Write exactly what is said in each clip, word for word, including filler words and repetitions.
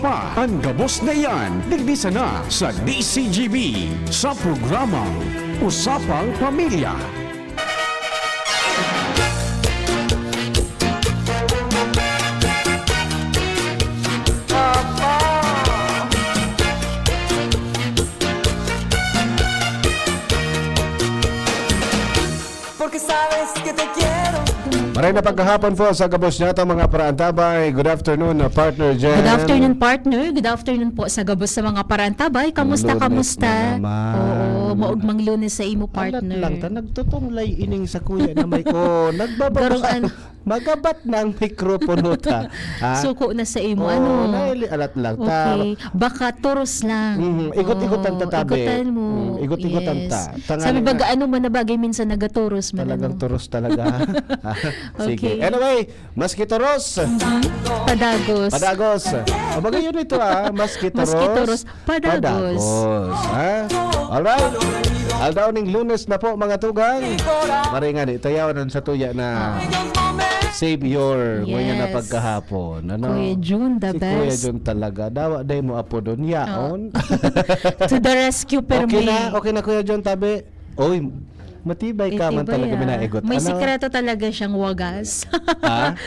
pa an gabos na iyan, digdi sana sa D C G B, sa programang Usapang Pamilya. Porque sabes que te quiero. Maray na pagkahapon po sa gabos niya itong mga paraantabay. Good afternoon, uh, partner Jen. Good afternoon, partner. Good afternoon po sa gabos sa mga paraantabay. Kamusta, Lunes kamusta? Na naman. Oo, maugmang Lunes sa imo, partner. Alat lang ta, nagtutunglay ining sa kuya na may, oh, nagbabasa. Garong an- Magabat na ang mikropono ta. Ha? Suko na sa imo, oh, ano? Naili-, alat lang ta. Okay. Baka turos lang. Mhm. Igot-igot ang tatabi. Igutan mo. Mm, igot-igot ang ta-, yes. Tangali. Sabi, baga ano man na bagay, minsan nagaturos man. Talagang ano. Turos talaga. Sige. Okay. Anyway, maski turos. Padagos. Padagos. O, bagay yun ito, ah. Maski turos. Maski turos. Padagos. Padagos, ha? Alright. Aldaw ning Lunes na po, mga tugang. Maray nga ni, tayawan sa tuya na Savior, ngunyan na pagkahapon. Ano? Kuya Jun, the best. Si Kuya Jun talaga. Dawa, day mo apo doon. Yaon. To the rescue, permi. Okay na? Okay na, Kuya Jun, tabi? Oy, matibay ka man talaga, ah. May sikreto talaga siyang wagas. Ha?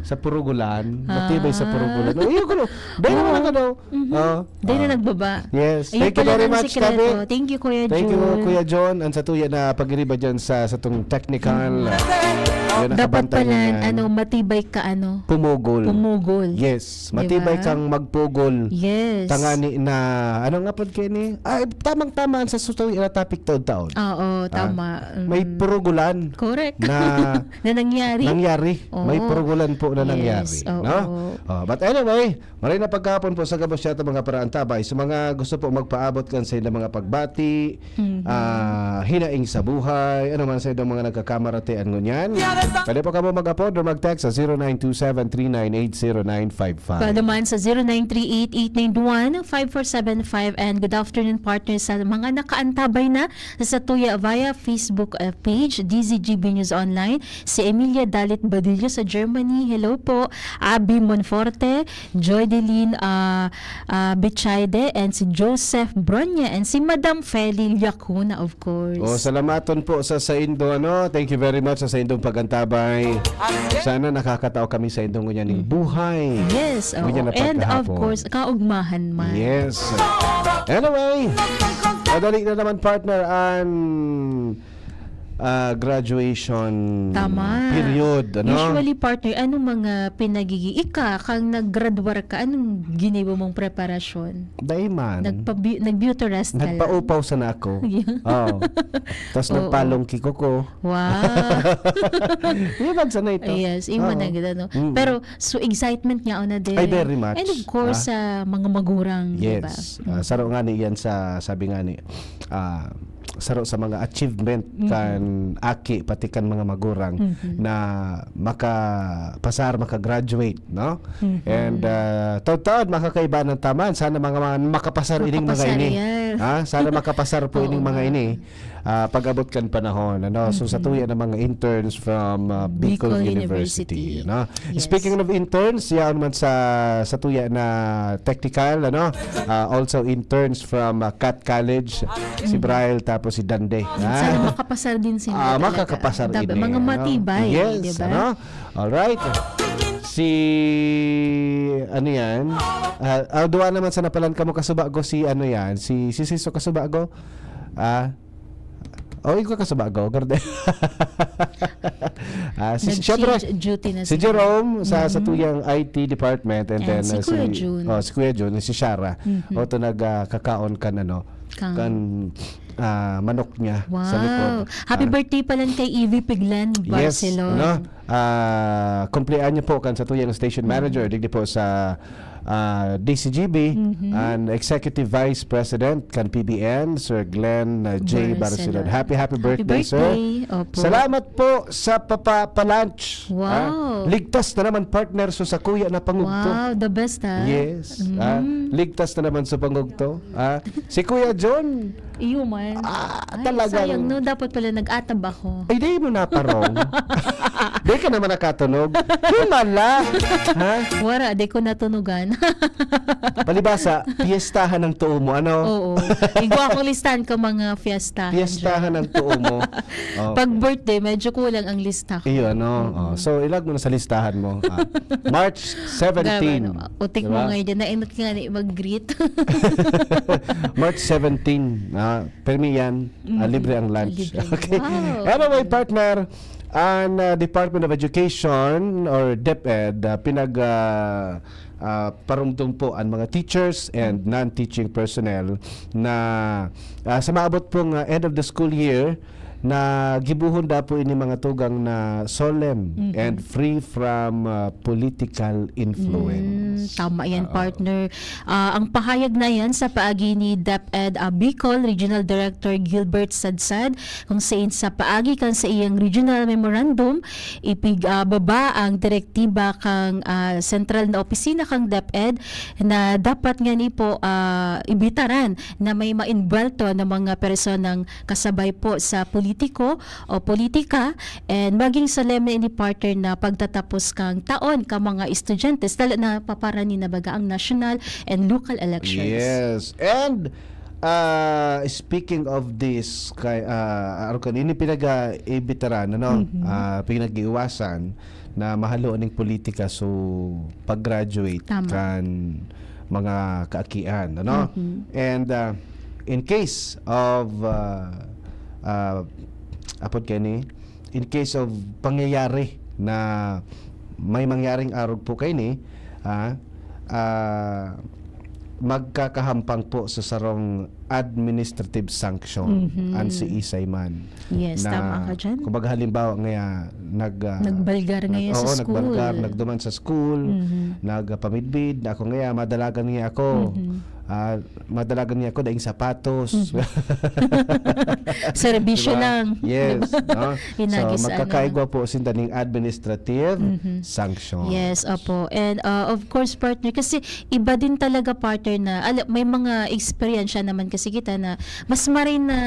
Sa purugulan? Matibay sa purugulan. Ah. Uy, ako, dahil naman ako daw. Mhm. Oh. Dahil na nagbaba. Yes. Thank you very much, tabi. Ayun pala ang sikreto. Thank you, Kuya Jun. Thank you, Kuya Jun. Ang sa tuya na pag-iriba dyan sa, sa tong technical. Mhm. Yun, dapat pala, ano, matibay ka, ano? Pumugol. Pumugol. Yes. Di ba? Matibay kang magpugol. Yes. Tangani na, ano nga pod kayo ni? Ah, tamang-tama ang sa sutoy na topic taon-taon. Oo, tama. May purugulan. Correct. Na nangyari. Nangyari. May purugulan po na nangyari, no? Oo. Oh, but anyway, maray na pagkahapon po sa gabos siya mga paraantabay. Sa mga gusto po magpaabot kan sa ilang mga pagbati, ah, hinaing sa buhay, ano man sa ilang mga nagkakamaratean ngunyan. Pwede po kamo mag-upload or mag-text sa zero nine two seven three nine eight zero nine five five. Pwede man sa zero nine three eight eight nine one five four seven five. And good afternoon, partner, sa mga nakaantabay na sa Tuya via Facebook, uh, page, D Z G B News Online. Si Emilia Dalit Badillo sa Germany. Hello po. Abby Monforte, Joydeline, ah, ah, Bichaide, and si Joseph Bronya, and si Madam Feli Lacuna, of course. Oh, salamaton po sa saindo, ano? Thank you very much sa saindong pag-antabay. Sana nakakatao kami sa indong ngunyan ning buhay. Yes, oo. Ngunyan na pagkahapon. And of course, kaugmahan man. Yes. Anyway, madali na naman, partner, ang ah, graduation period, ano? Tama. Usually, partner, anong mga pinagigi-, ika, kang naggraduar ka, anong ginibo mong preparasyon? Dai man. Nagpa-bu-, nag-beauty rest ka lang? Nagpaupaw sana ako. Yeah. Oo. Tas nagpalongki ko ko. Wow. Yung bag sana ito. Yes, yung mga gano'n, no? Mm. Pero, so, excitement niya, una din. Ay, very much. And of course, sa mga magurang, di ba? Yes. Ah, saro nga ni yan sa, sabi nga ni, ah, saro sa mga achievement kan aki, pati kan mga magurang na makapasar, maka-graduate, no? And, ah, taud-taud, makakaiba ng taman. Sana mga, mga makapasar ining mga ini. Makapasar, yes. Ha? Sana makapasar po ining mga ini, ah, pag-abot kan panahon, ano? So, sa tuya ng mga interns from, ah, Bicol University, no? Yes. Speaking of interns, yaon man sa, sa tuya na technical, ano? Ah, also interns from, ah, Cat College, si Brian, tapos si Dande. Sana makapasar din sila talaga. Ah, makakapasar ini, mga matibay, di ba? Yes, ano? Alright. Si, ano yan? Ah, ah, duwa naman sa napalan kamo kasubago, si, ano yan? Si, si Siso kasubago? Ah, oh, ikaw kasubago, garde. Ah, si, siyempre, si Jerome sa, sa tuyang I T department, and then, ah, si Kuya Jun. Oh, si Kuya Jun, si Shara. O, ito nag, ah, kakaon kan, ano, kan, ah, manok niya sa likod. Wow. Happy birthday pala kay Evie Piglan Barcelon. Yes, ano? Ah, kumpleanyo po kan sa tuyang station manager, digdi po sa, ah, D C G B, and Executive Vice President kan P B N, Sir Glenn, ah, J Barcelon. Barcelon. Happy, happy birthday, sir. Happy birthday. Opo. Salamat po sa papa-, pa-lunch. Wow. Ah, ligtas na naman, partner, so sa kuya na pangugto. Wow, the best, ah. Yes. Ah, ligtas na naman sa pangugto. Ah, si Kuya John, Iyo man. Ah, Ay, talagang sayang, no? Dapat pala nag-atab ako. Ay, di mo naparong. Di ka naman nakatunog. Himala. Ha? Wara, di ko natunugan. Palibasa, piyestahan ng tuo mo, ano? Oo. Igwa akong listahan ka mga fiesta. Piyestahan ng tuo mo. Oh. Pag birthday, medyo kulang ang lista ko. Iyo, ano? Mm-mm. Oh. So, ilag mo na sa listahan mo. Ah, March seventeen. Grabe, ano? Utik mo Diba? ngayon dyan. Nainot nga ni mag-greet. March seventeen. Ah, permi yan. Ah, Mm. libre ang lunch. Libre. Okay. Wow. Anyway, partner, ang, ah, Department of Education or DepEd, ah, pinag, ah, ah, parumdum po ang mga teachers and non-teaching personnel na, ah, sa maabot pong, ah, end of the school year, na gibohon da po ini mga tugang na solemn Mhm. and free from, ah, political influence. Mm, tama yan, Oo. partner. Ah, ang pahayag na yan sa paagi ni DepEd, ah, Bicol Regional Director Gilbert Sadsad, kung sain sa paagi kan sa iyang regional memorandum, ipig, ah, baba ang direktiba kang, ah, sentral na opisina kang DepEd na dapat ngani po, ah, ibitaran na may maenbuwelto na mga personang kasabay po sa politiko o politika, and maging solemne ini, partner, na pagtatapos kang taon ka mga estudyante, lalo na paparani na baga ang national and local elections. Yes. And, ah, speaking of this, kay, ah, ano kan, ini pinag-iibitaran, ano? Mhm. Ah, pinag-iiwasan na mahalo ning politika, so pag-graduate Tama. kan mga kaakian, ano? Mhm. And, ah, in case of, ah, ah, apod kani, in case of pangyayari na may mangyaring arog po kaini, ah, ah, magkakahampang po sa sarong administrative sanction Mhm. an siisay man Yes, na, tama ka dyan. kumbaga, halimbawa, ngaya nag, ah, Nagbalgar nag-, ngaya sa oo, school. nagbalgar, nagduman sa school, Mhm. nagpamidbid, ako ngaya, madalagan niya ako. Mhm. Ah, madalagan niya ako, daing sapatos. Mhm. Serbisyo Diba? lang. Yes, Diba? no? Hinagis So, sana. magkakaigwa po sinda ning administrative Mhm. sanctions. Yes, opo. And, ah, of course, partner, kasi iba din talaga, partner, na, ala-, may mga eksperyensya naman kasi kita na mas maray na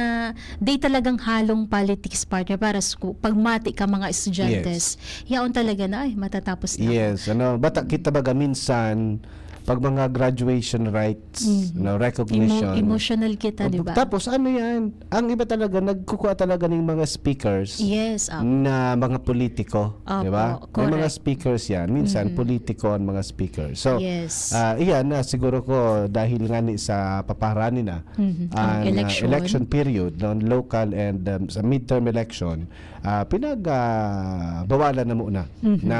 di talagang halong politics, partner, para sa ku-, pagmati ka mga estudyante. Yes. Yaon talaga na, "Ay, matatapos na ako." Yes, ano, bata kita baga minsan, pag mga graduation rites, Mhm. no, recognition. Emo-, emotional kita, Opo, di ba? tapos ano yan? Ang iba talaga, nagkukuha talaga ng mga speakers Yes, ah. na mga politiko, Opo, di ba? May mga correct. speakers yan. Minsan, Mhm. politiko ang mga speakers. So, Yes. ah, iyan na siguro ko dahil nga ni sa papaharani na Mhm. Ang ang, ah, election. election period, no, local and, um, sa midterm election, ah, pinag, ah, bawalan na muna Mhm. na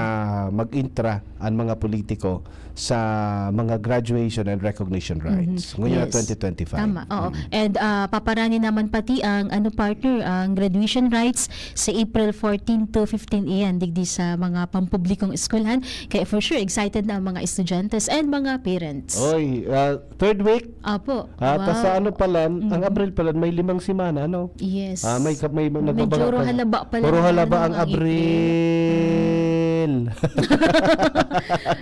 mag-intra ang mga politiko sa mga graduation and recognition Mhm. rites. Ngayon na Yes. twenty twenty-five. Tama, oo. Mm. And, ah, paparani naman pati ang, ano, partner, ang graduation rites sa April fourteen to fifteen iyan, digdi sa mga pampublikong eskwelahan. Kaya for sure, excited na ang mga estudyante and mga parents. Oy, ah, third week? Apo. Ah, tas sa Wow. ano palan, ang Mhm. Abril palan, may limang semana, ano? Yes. Ah, may ka-, may, may Medyo nagbabaga puro pa. halaba pala Puro ng halaba ano, ang ang April. April.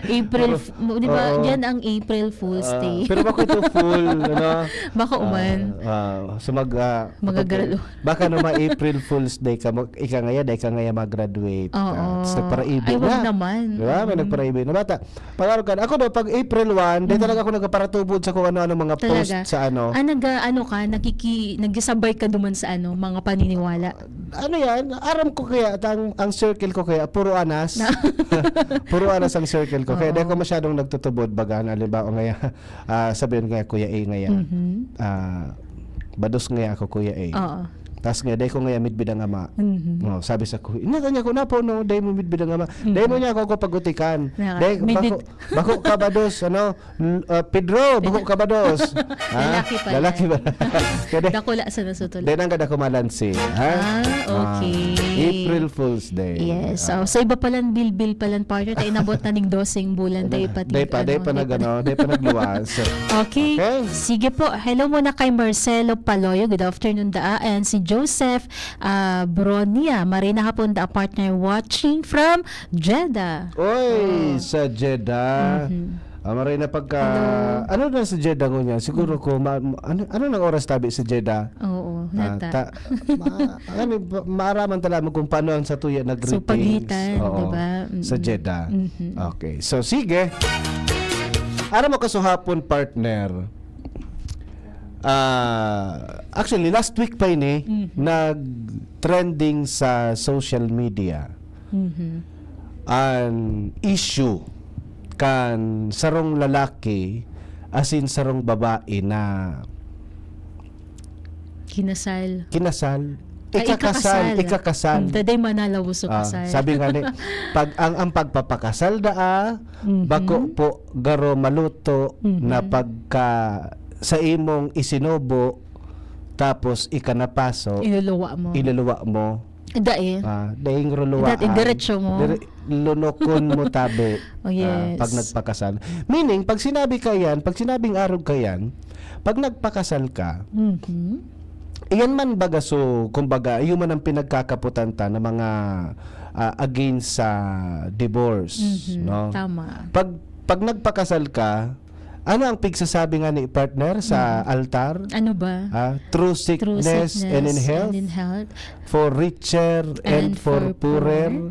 April Puro f-, mo, di ba? Oo. Diyan ang April Fool's Ah, Day. pero bako ito fool, ano? Bako Ah, uman. ah, so mag, ah, Magagaralo. kapag, baka naman April Fool's Day ka, mag-, ika ngaya, dahil ka ngaya mag-graduate. Oo. Ah, tas nagparaibo Ay, wag na. naman. Di ba? May Mm. nagparaibo na bata. Pag ano ka, ako daw, pag April one, di Mm. talaga ako nagpaparatubod sa kung ano-ano mga Talaga? post sa ano. Ah, nag-, ah, ano ka, nakiki-, nagsasabay ka duman sa ano, mga paniniwala? Ano yan? Aram ko kaya, at ang, ang circle ko kaya, puro anas. Na- Puro anas ang circle ko. Kaya di Oo. ako masyadong nagtutubod, baga, halimbawa, ngaya, ah, sabihin ngaya, Kuya A, ngaya. Mhm. Ah, bados ngaya ako, Kuya A. Oo. Tas nga, dai ko ngaya midbid ang ama. Mhm. Oh, sabi sa kuya, "Ina, tanya ko na po, no, dai mo midbid ang ama." Mhm. Dai mo niya ako, ako pagutikan. Naka-, Dai, midbid. bako, bako ka ba dos, ano? L-, ah, Pedro, bako ka ba dos? Ha? Lalaki pala. Lalaki ba? Kaya dai, Dakula sa nasutol. dai nang kada ko malansi, ha? Ah, Ah, okay. April Fool's Day. Yes. Ah. So, sa iba palan, bilbil palan, partner, tayo inabot na ning doseng bulan, tayo Dai pati, pa, dai ano, pa nag-, dai pa ano, dai pa nagluwas. Okay. Okay. Sige po. Hello muna kay Marcelo Paloyo. Good afternoon, daa. And si Joseph, ah, Bronia. Marina hapon, daa, partner, watching from Jeddah. Oy, Oh. sa Jeddah. Mhm. Ah, maray na pagka, Hello. Ano na sa Jeddah ngunyan? Siguro Hmm. ko ma-, ma-, ano, ano nang oras tabi sa Jeddah? Oo, Ah, nata. ta-, ma-, ano, ba-, maaraman talaga mo kung paano ang satuya na So, greetings. pagitan, Oo, di ba? sa Mm-mm. Jeddah. Mhm. Okay. So, sige. Aram mo, kasuhapon, partner. Ah, actually, last week pa ini, Mhm. nag-trending sa social media Mhm. an issue kan sarong lalaki asin sarong babae na Kinasal. kinasal. Ay, Ikakasal, ikakasal. ikakasal. Hmm, taday manalawos o Ah, kasal. sabi nga ni, pag, ang, ang pagpapakasal daa, Mhm. bako po garo maluto Mhm. na pagka sa imong isinubo, tapos ikanapaso, Iluluwa mo. iluluwa mo. Dai. Ah, daing ruluwaan. Dati, diretso mo. Dire-, lunokon mo tabi, Oh, ah, pag yes. nagpakasal. Meaning, pag sinabi ka yan, pag sinabing arog ka yan, pag nagpakasal ka, Mhm. iyan man baga, so, kumbaga, iyon man ang pinagkakaputan ta ng mga, ah, against sa divorce, Mhm. no? Tama. Pag, pag nagpakasal ka, ano ang pigsasabi nga ni partner sa Mhm. altar? Ano ba? Ah, through Through sickness and in sickness health, and in health. for richer and And for for poorer, poor.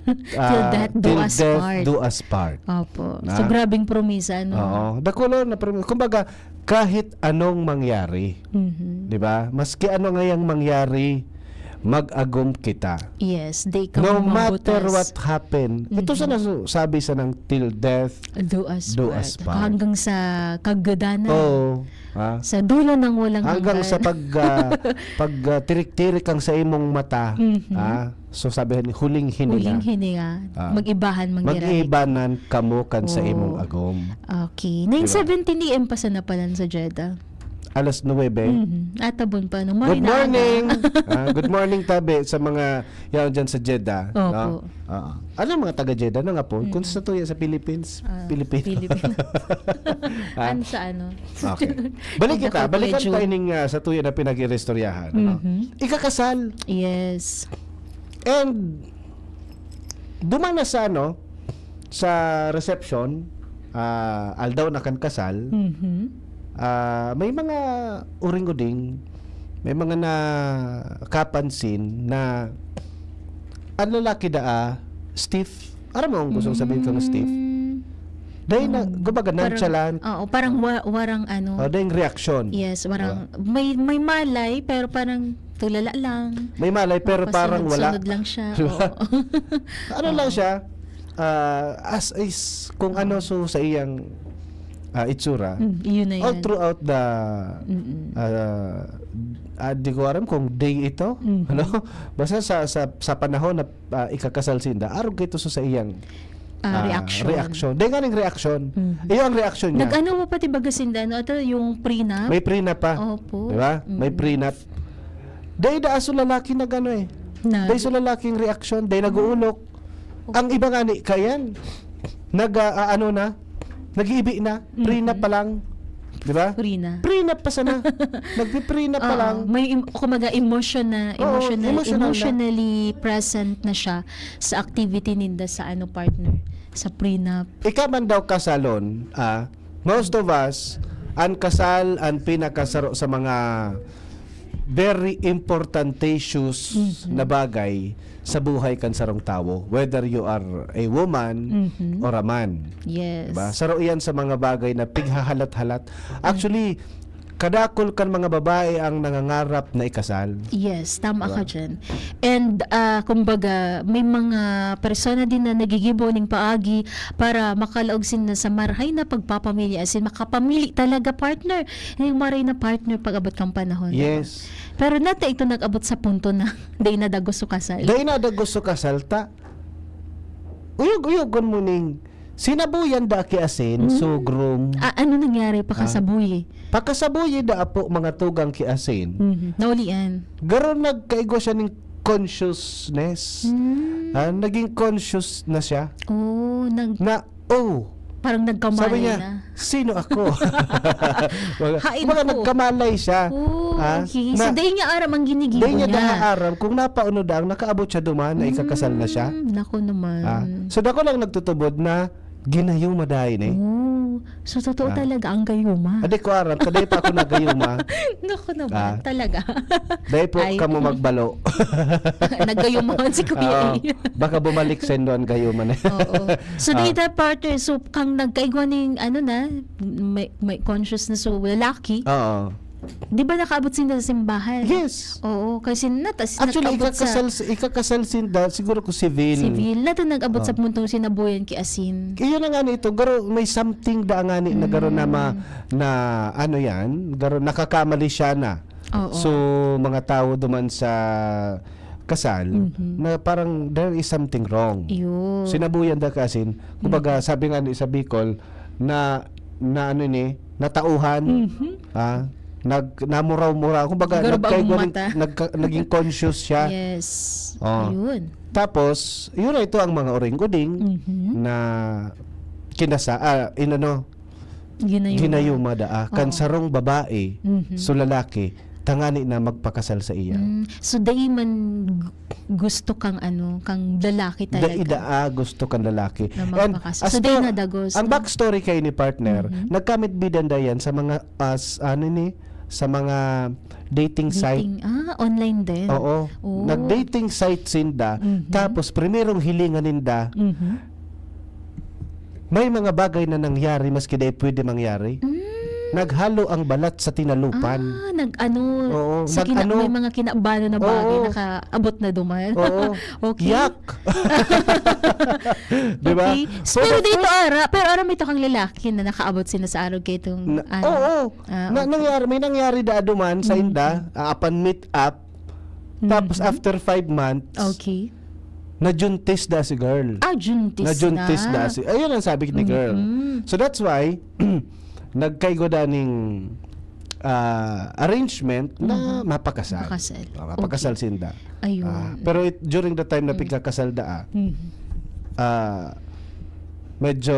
Till ah, death do till us death part. do us part. Opo. Na? So, grabing promisa, no? Oo. Dakulo na promisa. Kumbaga, kahit anong mangyari, Mhm. di ba? Maski ano ngayang mangyari, mag-agom kita. Yes, di ka No matter mabutas. what happen. Ito Mhm. sana su-, sabi sa ng till death Do us do part. us part. Hanggang sa kagadanan. Oo. Ha? Sa dulo ng walang Hanggang sa hanggan. pag, ah, pag, ah, tirik-tirik ang sa imong mata, Mhm. ha? So, sabi ni, huling hininga. Huling hininga. Ah. Mag-ibahan, mangyari. Mag-iibanan kamo kan sa Oo. imong agom. Okay. Di ba? Nine seventeen A M pa sana pala sa Jeddah. Alas nuwebe. Mhm. Atabon pa, no? Good Maray na aga. morning. Ah, good morning, tabi, sa mga yaon dyan sa Jeddah, no? Opo. Ah. Ano ang mga taga Jeddah, no, nga po? Kung Mm. sa tuya sa Philippines, Ah, Pilipino. Philippines. Ah. Ano sa ano? Okay. Balik Ang kita, Dakal balikan Kuya Jun. tayo ning, ah, sa tuya na pinag-iristoryahan, no? Mhm. Ikakasal. Yes. And duman na sa, ano, sa reception, ah, aldaw na kan kasal, Mhm. ah, may mga uring-uding, may mga nakapansin na ang lalaki daa stiff. Aram mo ang gustong sabihin kong stiff? Mm. Dahil na, Mm. kumbaga, Parang, nonchalant. oo, parang wa-, warang ano. Oh, dahil reaksyon. Yes, warang, Diba? may, may malay, pero parang tulala lang. May malay, pero parang wala. Papasunod-sunod lang siya. Diba? Oo. Ano lang Oo. siya, ah, as is, kung Oo. ano so sa iyang, ah, itsura, Mm, iyon na all yan. throughout the, Mm-mm. ah, ah, di ko alam kung day ito, Mhm. ano? Basta sa, sa, sa panahon na, ah, ikakasal sinda, arog ito so sa iyang, Ah, ah, reaksyon. reaksyon. Dahil nga ng reaksyon, Mhm. iyo ang reaksyon niya. Nag-ano mo pati baga sinda, no? Ito yung prenup? May prenup pa. Opo. Di ba? May Mm. prenup. Dahil da, so lalaki nag-ano eh. Na- Dahil so lalaking reaksyon, dahil nag-uulok. Ang iba nga ni, kayan, nag, ah, ah, ano na, nag-iibi na, prenup Mhm. pa lang. Di ba? Prenup. Prenup pa sana. Nagpi-prenup pa Oo, lang. may em-, kumbaga, emotion na, Oo, emotional, emotional na. emotionally present na siya sa activity ninda sa, ano, partner, sa prenup. Ika man daw kasalon, ah, most of us, ang kasal, ang pinakasaro sa mga very importante issues Mhm. na bagay sa buhay kan sarong tawo, whether you are a woman Mhm. or a man. Yes. Diba? Saro iyan sa mga bagay na pighahalat-halat. Mm. Actually, kadakol kan mga babae ang nangangarap na ikasal. Yes, tama Diba? ka dyan. And, ah, kumbaga, may mga persona din na nagigibo ning paagi para makalaog sinda sa marhay na pagpapamilya, as in, makapamili talaga, partner. Yung maray na partner pag-abot kang panahon, diba? Yes. Pero nata ito nag-abot sa punto na dai na dagos so kasal. Dai na dagos so kasal, ta. Uyog-uyogon mo ning sinabuyan da ki asin, Mm. so groom. Ah, ano nangyari? Ah. Pakasabuyi? Pakasabuyi da apo mga tugang ki asin. Mhm. Naulian. Garo nagkaigwa siya ning consciousness. Mm. Ah, naging conscious na siya. Oh, nag- Na, oh, Parang nagkamalay sabi niya, na. "Sino ako?" Mga, Hain mga ko. nagkamalay siya. Oh, Ah, okay. So, na, dai niya aram ang ginigibo dai niya niya. daa aram kung napaano daang nakaabot siya duman na ikakasal na siya. Mm, naku naman. Ah, so, dako lang nagtutubod na ginayuma dahin eh. Oh. So, totoo Ah. talaga ang gayuma. Adi ko aram, kaday pa ako nagayuma. Naku naman, Ah. talaga. Dahil po Ay. kamo magbalo. Nagayumahan si Kuya Ah, A. baka bumalik sa indo ang gayuma na. Oo. So, Ah. data partner, so, kang nagkaigwa ning, ano na, may, may conscious na so, lalaki, Oo. di ba nakaabot sinda sa simbahan? Yes. Oo, kasi nata-, si Actually, nag-abot sa ikakasal, ikakasal sinda, siguro ko civil. Civil. Nato nag-abot sa Ah. puntong sinabuyan ki asin. Iyon na nga nito, garo, may something da nga ni, na garo na ma-, Mm. na, ano yan, garo nakakamali siya na. Oo. So, mga tao duman sa kasal, Mhm. na parang there is something wrong. Yun. Sinabuyan da ki asin. Kumbaga, Mhm. sabi nga ni sa Bicol, na, na ano ni, natauhan, Mhm. ah, nag-, namuraw-muraw. Kumbaga, Siguro bagong nagkaigwa rin, mata. nagka-, naging conscious siya. Yes. Oh. Ayun. Tapos, yun na ito ang mga uring-uding Mhm. na kinasa-, ah, inano, Ginayuma. ginayuma daa. Kan Oo. sarong babae, Mhm. so lalaki, tangani na magpakasal sa iya. Mm. So, dai man gu-, gusto kang ano, kang lalaki talaga. Dai daa gusto kan lalaki. Na And magpakasal. as So, dai to, na dagos, ang no? Backstory kayo ni partner, Mhm. nagkamit bidan dayan sa mga, as, ano ni, sa mga dating site. Dating, ah, online din. Oo. Oh. Nag-dating site sinda. Mhm. Tapos, primerong hilingan ninda, Mhm. may mga bagay na nangyari maski dai pwede mangyari. Mm. Naghalo ang balat sa tinalupan. Ah, nag-ano, Oo, sa kina-, nag-ano. May mga kinabahan na bagay Oo. nakaabot na duman. Oo. Okay. Yak! Di ba? Okay. So, Pero the dito, first ara, pero ara may tukang lalaki na nakaabot sila sa arog kay itong, Na, ano. oo. Ah, Na, okay. nangyari, may nangyari da duman sa Mhm. inda, ah, apan meet up. Tapos Mhm. after five months, Okay. najuntis da si girl. Ah, juntis Najuntis na. da si, ayun ang sabi ni girl. Mhm. So that's why, nagkaigwa da ning, ah, arrangement na Mhm. mapakasal. Mapakasal. Ah, mapakasal Okay. sinda. Ayun. Ah, pero it, during the time na Mm. pigkakasal da, ah, Mhm. ah, medyo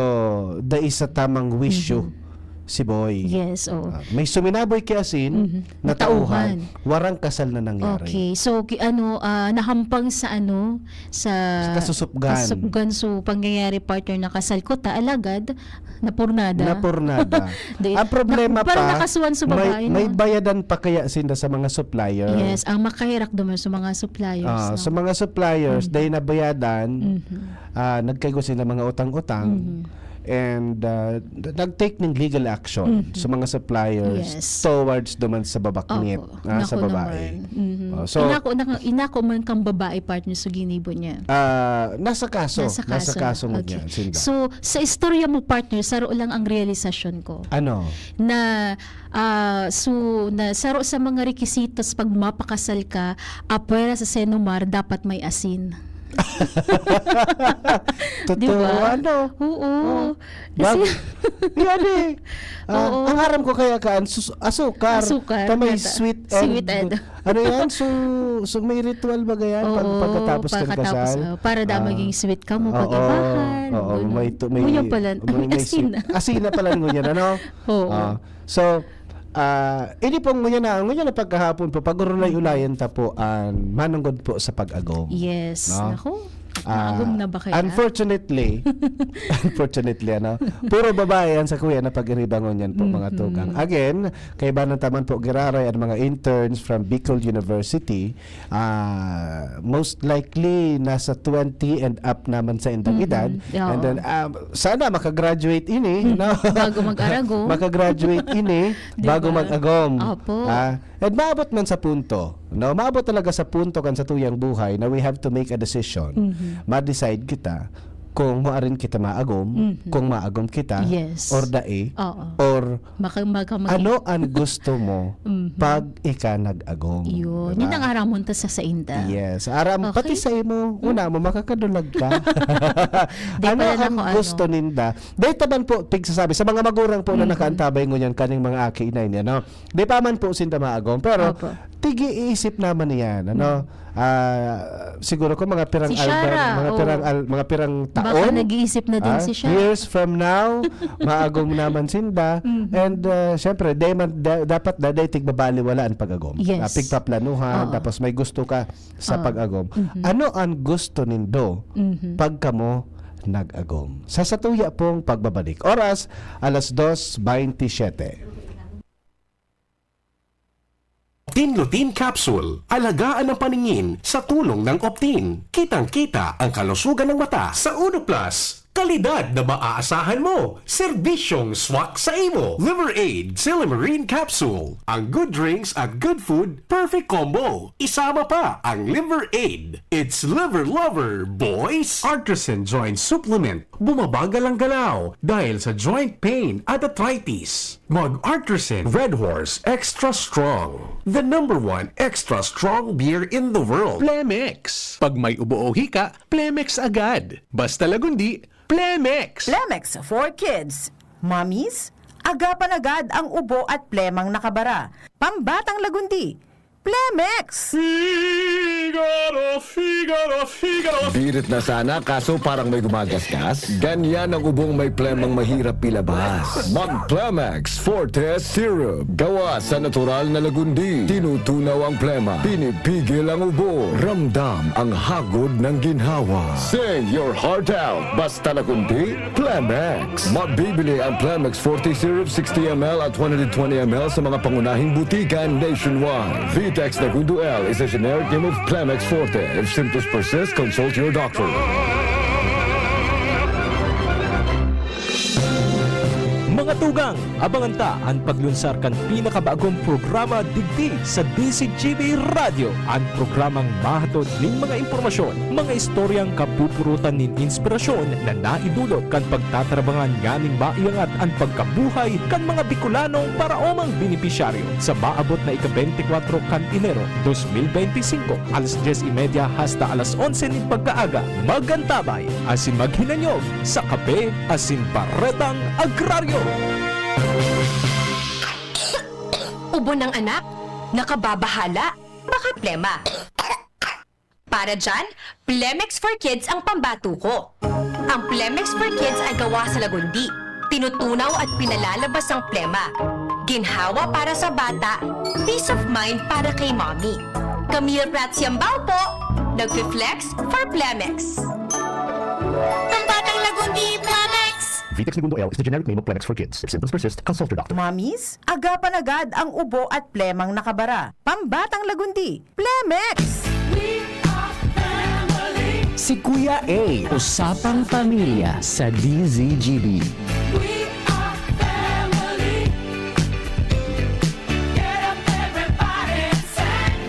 dai sa tamang wisyo Mhm. si boy. Yes, oo. Ah, may suminaboy ki asin, Mhm. natauhan, Natauhan. warang kasal na nangyari. Okay. So, ki-, ano, ah, nahampang sa ano, sa Sa kasusupgan. kasusupgan. So, pangyayari partner na kasal ko ta, alagad, napurnada. Napurnada. Di, Ang problema na-, parang pa, nakasuhan sa may, babae, may no? bayadan pa kaya sinda sa mga supplier. Yes, ang makahirak naman sa mga suppliers, Ah, no? sa mga suppliers, Mhm. dahil nabayadan, Mhm. ah, nagkaigwa sila mga utang-utang, Mhm. and, ah, nag-take ng legal action Mhm. sa mga suppliers Yes. towards duman sa babaknit, Opo. ah, sa Naku babae. naman. Mhm. Oh, so, inako, naka-, inako man kang babae, partner, sa ginibo niya. Ah, nasa kaso. Nasa kaso. Nasa kaso ngunyan, Okay. Sinda. So, sa istorya mo, partner, saro lang ang realisasyon ko. Ano? Na, ah, so, na saro sa mga rekisitos pag mapakasal ka, apwera sa Senomar, dapat may asin. Totoo, Di ba? Ano? Oo. Oh. Kasi Bag-, yan eh. Ah, Oo. Ang aram ko kaya kaan, sus-, asukar. Asukar, Ta may nata-, sweet and, sweet and ano yan? So, so may ritual ba yan? Pag, Oo, pagkatapos ng pagkatapos, kasal? oh, para da Ah, maging sweet ka mo, oo, pag-ibahan, oo, ganun. may tu-, may, Ngunyan pala, may, may may asin sweet. na. Asin na pala ngunyan, ano? Oo. Ah, so, ah, ini pong ngunyan na, ngunyan na pagkahapon po, pag-urulay-ulayan ta po, an manunggod po sa pag-agom. Yes. No? Naku, Ah, maagom na ba kaya? Unfortunately, unfortunately, ano, puro babae ang sa kuya na pag-iribangon yan po, mga Mhm. tugang. Again, kaibanan taman po giraray ang mga interns from Bicol University. Ah, most likely, nasa twenty and up naman sa indang Mhm. edad. Oo. And then, ah, sana makagraduate ini, Mhm. no? Bago mag-aragom. Makagraduate ini, Di bago ba? mag-agom. Opo. Ah, at maabot man sa punto, no? Maabot talaga sa punto kan satuyang buhay na we have to make a decision. Mhm. Ma-decide kita kung maarin kita maagom, Mhm. kung maagom kita, Yes. or dai, Oo. or Maka-, maka-, mag- ano ang gusto mo Mhm. pag ika nag-agom. Yun. Diba? Yun ang aramon ta sa sainda. Yes. Aram, Okay. Pati sa imo, una mo, makakadulag ka. Di Ano pala ang nako, ano. gusto ninda? Dahil taban po, pigsasabi, sa mga magurang po na Mhm. nakaantabay ngunyan kaning mga aki inay niya, no? Di pa man po sinda maagom, pero Opo. tigi-iisip naman niyan, ano? Mhm. Ah, siguro ko mga pirang Si albar, Shara, mga oo. pirang al-, mga pirang Baka taon. nag-iisip na din Ah, si Shara. Years from now, maagom naman sinda. Mhm. And, ah, syempre, day man, da-, dapat daday tigbabaliwalaan pag-agom. Yes. Ah, pigpaplanuhan, Oo. Tapos may gusto ka sa Oo. pag-agom. Mhm. Ano ang gusto nindo Mhm. pag kamo nag-agom. Sa satuya pong pagbabalik, oras, alas dos baynte siyete. Optin Lutein Capsule. Alagaan ang paningin sa tulong ng Optin. Kitang-kita ang kalusugan ng mata. Sa Uno Plus, kalidad na maaasahan mo. Serbisyong swak sa imo. Liver Aid Silymarin Capsule. Ang good drinks at good food, perfect combo. Isama pa ang Liver Aid. It's Liver Lover, boys! Artisan Joint Supplement. Bumabagal ang galaw dahil sa joint pain at arthritis. Mag Artisan Red Horse Extra Strong, the number one extra strong beer in the world. Plemex. Pag may ubo o hika, Plemex agad. Basta Lagundi, Plemex. Plemex for kids. Mommies, agapan agad ang ubo at plemang nakabara. Pambatang Lagundi, Plemex! Figaro, Figaro, Figaro! Birit na sana, kaso parang may gumagasgas. Ganyan ang ubong may plemang mahirap ilabas. Mag Plemex Forte Syrup. Gawa sa natural na Lagundi. Tinutunaw ang plema. Pinipigil ang ubo. Ramdam ang hagod ng ginhawa. Sing your heart out. Basta Lagundi, Plemex. Mabibili ang Plemex Forte Syrup sixty M L at one hundred twenty M L sa mga pangunahing butika nationwide. Vitex Nagundo L is a generic name of Plemex Forte. If symptoms persist, consult your doctor. Mga tugang, abangan ta an paglunsar kan pinakabagong programa digdi sa D Z G B Radyo, an programang mahatod nin mga impormasyon, mga istoryang kapupurutan nin inspirasyon na naidulot kan pagtatarabangan nganing maiangat an pagkabuhay kan mga Bicolanong paraomang benepisyaryo. Sa maabot na ika-beintikwatro kan Enero, dos mil beintisinko, alas dyes y media hasta alas onse nin pagkaaga, mag-antabay asin maghinanyog sa Kape asin Baretang Agraryo. Ubo ng anak? Nakababahala? Baka plema? Para dyan, Plemex for Kids ang pambato ko. Ang Plemex for Kids ay gawa sa Lagundi. Tinutunaw at pinalalabas ang plema. Ginhawa para sa bata, peace of mind para kay mommy. Camille Prats Yambao po, nagfi-flex for Plemex. Pambatang Lagundi, Plemex! Vitex Negundo L is the generic name of Plemex for Kids. If symptoms persist, consult your doctor. Mommies, agapan agad ang ubo at plemang nakabara. Pambatang Lagundi, Plemex! We are family. Si Kuya A, Usapang Pamilya sa D Z G B. We are family. Get up, everybody, and sing.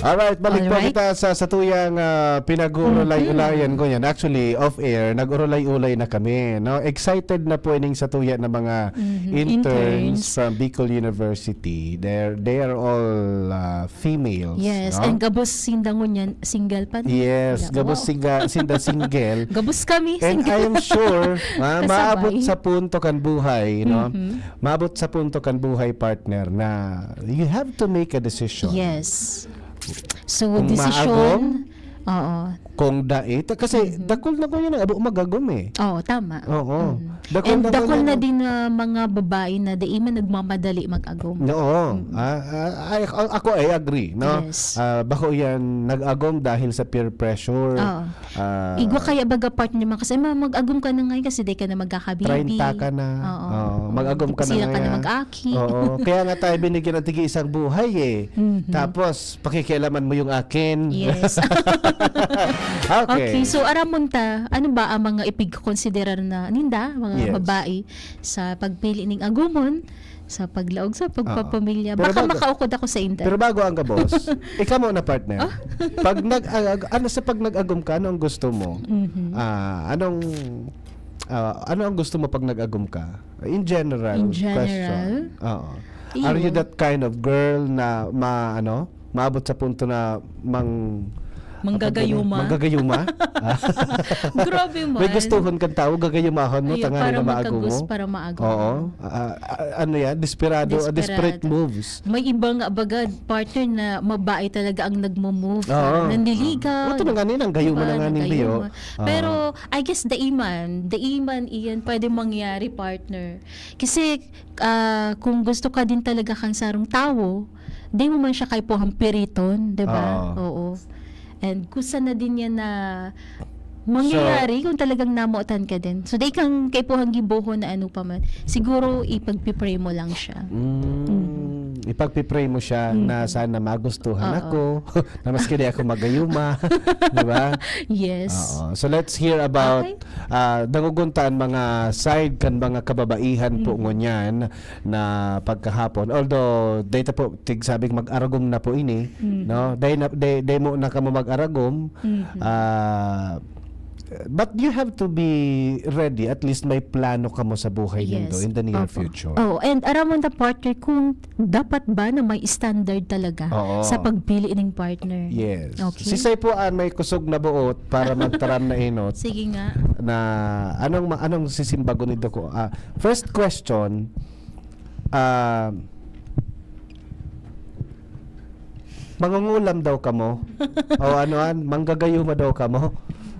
Alright, balik po Alright. kita sa satuyang, ah, pinag-uulay-ulayan Mhm. ko yan. Actually, off-air, nag-urulay-ulay na kami, no? Excited na po ining satuya na mga Mhm. interns Interns. from Bicol University. They're, they are all, ah, females, Yes, no? and gabos sinda ngunyan, single pa, no? Yes, Wala, gabos wow. singa-, sinda single. Gabos kami, And single. I am sure, ma-, Kasabay. maabot sa punto kan buhay, no? Mhm. Maabot sa punto kan buhay, partner, na you have to make a decision. Yes. So, Kung desisyon, maagom, oo. kung dai, ta-, kasi Mhm. dakul na ko yun, abo mag-agom eh. Oo, tama. Oo. Mhm. Dakul And na ko dakul yun, na oh. din na mga babae na dai man nagmamadali mag-agom. Oo. Mhm. Ah, ah, ay, a-, ako, I agree, no? Yes. Ah, bako yan nag-agom dahil sa peer pressure. Oo. Ah, Igwa kaya baga partner man kasi, "Ma, mag-agom ka na ngayon kasi di ka na magkakabibi." Treinta ka na. Oo. Oo, mag-agom ka na Sila ka na ngayon. mag-aki. Oo. Kaya nga tayo binigyan ng tigi-isang buhay eh. Mhm. Tapos, pakikialaman mo yung akin. Yes. Okay. Okay, so aramon ta, ano ba ang mga ipigkonsiderar na ninda, mga Yes. babae, sa pagpili ning agumon, sa paglaog sa Oo. pagpapamilya? Pero Baka bago, makaukod ako sa inda. pero bago ang gabos, ikaw muna, partner. Oh. Pag nag-, ag-, ano sa pag nag-agom ka, ano ang gusto mo? Mhm. Ah, anong, ah, ano ang gusto mo pag nag-agom ka? In general In general? question. Oo. Iyo. Are you that kind of girl na ma-, ano, maabot sa punto na mang-, Manggagayuma. manggagayuma? Grabe man. May gustuhon kang tao, gagayumahon mo, Ayun, tanganing para na maagom magkagus-, mo? para maagom. Oo. Ah, ah, ano yan? Desperado, ah, desperate Desperado. moves. May iba nga baga, partner, na babae talaga ang nagmo-move. Oo. Ah, nanliligaw, Ito na nga, ninang gayuma na diba, nga ning biyo. nanggayuma. Oo. Pero, I guess, daiman, daiman iyan pwede mangyari, partner. Kasi, ah, kung gusto ka din talaga kang sarong tawo, di mo man siya kaipuhang piriton, di ba? Oo. Oo. And kusa na din yan na mangyayari kung talagang namotan ka din. So, di kang kaipuhang gibohon na ano pa man. Siguro, ipagpipray mo lang siya. Mm. Ipagpipray mo siya Mm. na sana magustuhan Oo. ako, na maski di ako magayuma. Di ba? Yes. Oo. So, let's hear about, Okay. ah, dangogon ta an mga side kan mga kababaihan po Mm. ngunyan na pagkahapon. Although, data po, tigsabing mag-aragom na po ini, Mm. no? Dahil na, dahil, dahil mo na kamo mag-aragom, Mm. ah, but you have to be ready. At least may plano kamo sa buhay Yes. nindo in the near Opo. future. Oh, and aram mo na, partner, kung dapat ba na may standard talaga Oo. sa pagpili ng partner? Yes. Okay. Si Sai po an may kusog na buot para magtaram na enot. Sige nga. Na anong ma-, anong sisimbagon nindo ko? Ah, first question, ah, mangungulam daw kamo? O ano an, manggagayuma daw kamo?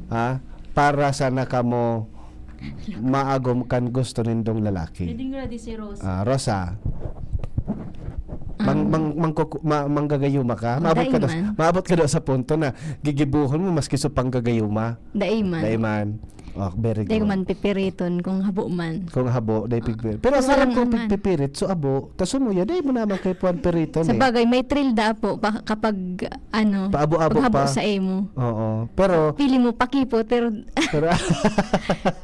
Ha? Para sana kamo maagom kan gusto nindong lalaki. Ready, ready si Rosa. Ah, Rosa. Mang-, Um, mang-, mangkuku-, ma-, manggagayuma ka? Maabot ka daw, dai man. Maabot ka daw sa punto na gigibuhon mo maski sa panggagayuma? Dai man. Dai man. Oh, very Dai ko good. man pipiriton kung habo man. Kung habo, dai Ah. pigpir-, pero Pero akala walang ko man. pigpipirit, so abo, tas sumuya, dai mo naman kay Puan piriton Sa eh. bagay, may thrill da po pa, kapag, ano, Paabo-abo paghabo pa. sa imo. Oo. Pero Pili mo pakipot, pero Pero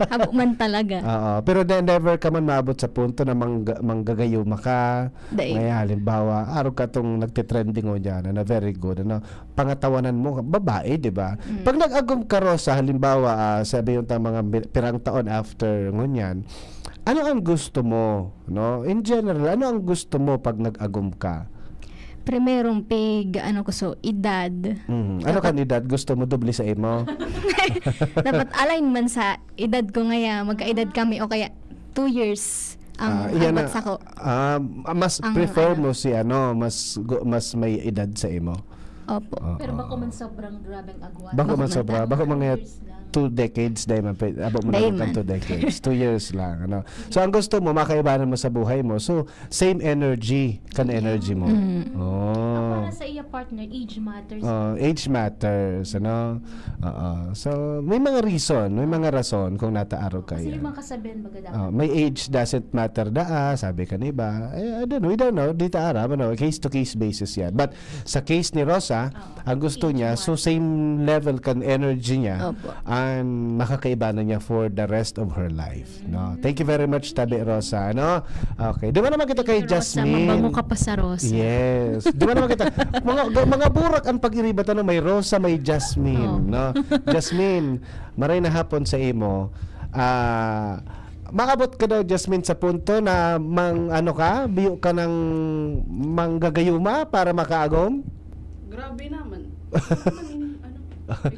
habo man talaga. Oo. Pero then, never ka man maabot sa punto na mangga-, manggagayuma ka. Dai. May halimbawa, arog ka tong nagtitrending o dyan, ano, very good, ano, pangatawanan mo, babae, di ba? Mm. Pag nag-agom ka, Rosa, halimbawa, ah, sabi yung tang mga mi-, pirang taon after ngunyan, ano ang gusto mo, no? In general, ano ang gusto mo pag nag-agom ka? Primerong pig, ano ko, so, edad. Mm. Ano Dapat kan edad? Gusto mo doble sa imo? Dapat align man sa edad ko ngaya, magkaedad kami o kaya two years ang Ah, iyan agwat na, sako. ah, mas Ang prefer ano. mo si ano, mas gu-, mas may edad sa imo? Opo. Oo. Pero bako man sobrang grabeng agwat. Bako Bako man man sobra, tama. bako mga Years lang. two decades, dai man, pe-, abo mo Dai na man. two decades, two years lang, ano. So, ang gusto mo, makaibanan mo sa buhay mo. So, same energy, kan energy mo. Mm. Oh. Ang para sa iya partner, age matters. Oh, age matters, ano. Oo. So, may mga reason, may mga rason kung nataarog Kasi kayo. yung mga kasabihan, baga dapat. Oh, may age doesn't matter daa, sabi ka ni ba? Eh, I don't know, we don't know, di ta aram, ano, case to case basis yan. But sa case ni Rosa, Oo. ang gusto Age niya, so matters. same level kan energy niya, Opo. ang makakaibanan niya for the rest of her life, no? Thank you very much, Tabi Rosa, no? Okay, duman naman kita kay Thank you, Rosa. Jasmine. Mabango ka pa sa Rosa. Yes. Duman naman kita. Mga, mga burak ang pag-iriba, ano, may Rosa, may Jasmine, Oh. no? Jasmine, maray na hapon sa imo. Ah, maabot ka daw, Jasmine, sa punto na mang, ano ka, biyo ka ng manggagayuma para makaagom? Grabe naman. Ano naman ini, ano?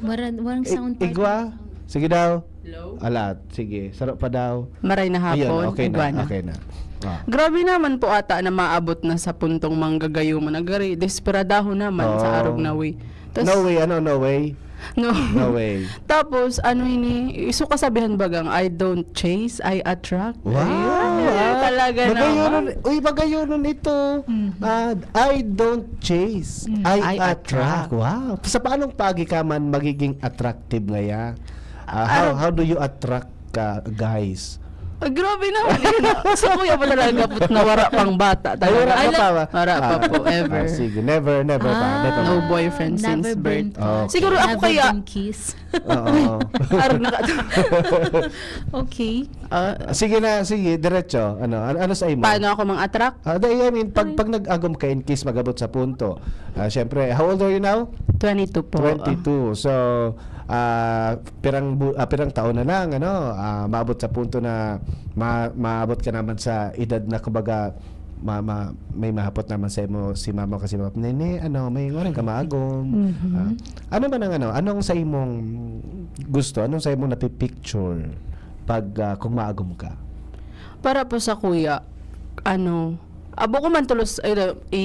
Waran-, warang I-, sound part igwa? na. Sige daw. Hello? Alat. Sige. Saro pa daw. Maray na Ayun, hapon, okay na, igwa na. okay na. Ah. Grabe naman po ata na maabot na sa puntong manggagayuma. Nagari-, desperadahon naman sa Oo. arog na way. Tas No way, ano, no way? No. No way. Tapos, ano ini, so kasabihan bagang, "I don't chase, I attract." Wow! Ayun, Ah, talaga magayonon, naman. uy, magayonon ito. Mhm. Ah, "I don't chase, Mm. I I attract." attract. Wow! Sa paanong pagi ka man magiging attractive ngaya? Ah, how, Ano? how do you attract ka, guys? Ah, grabe naman yun. So, kuya pa talaga, put na wara pang bata Ay, talaga. wara ka Ay, pa la- ba? Wara pa Ah, po, ever. ah, sige. Never, never pa. Ah, Never pa. No boyfriend never since been, birth. Ah, okay. Siguro ako never kaya been kissed. Oo. Parang naka- Okay. Ah, Sige na, sige, diretso. Ano, ano, ano sa imo? Paano ako mang-attract? Ah, di, I mean, pag, Ay. pag nag-agom ka, in case mag-abot sa punto. Ah, syempre, how old are you now? Twenty-two po. Twenty-two. So, ah, pirang bu-, ah, pirang taon na lang, ano, ah, maabot sa punto na ma-, maabot ka naman sa edad na, kumbaga, ma-, ma-, may mahapot naman sa imo si mama kasi, "Papa, nene, ano, may ngoreng ka maagom." Mhm. Ah, ano man ang ano, anong sa imong gusto? Anong sa imong napipicture pag, ah, kung maagom ka? Para po sa kuya, ano, abo ko man tulos, ay,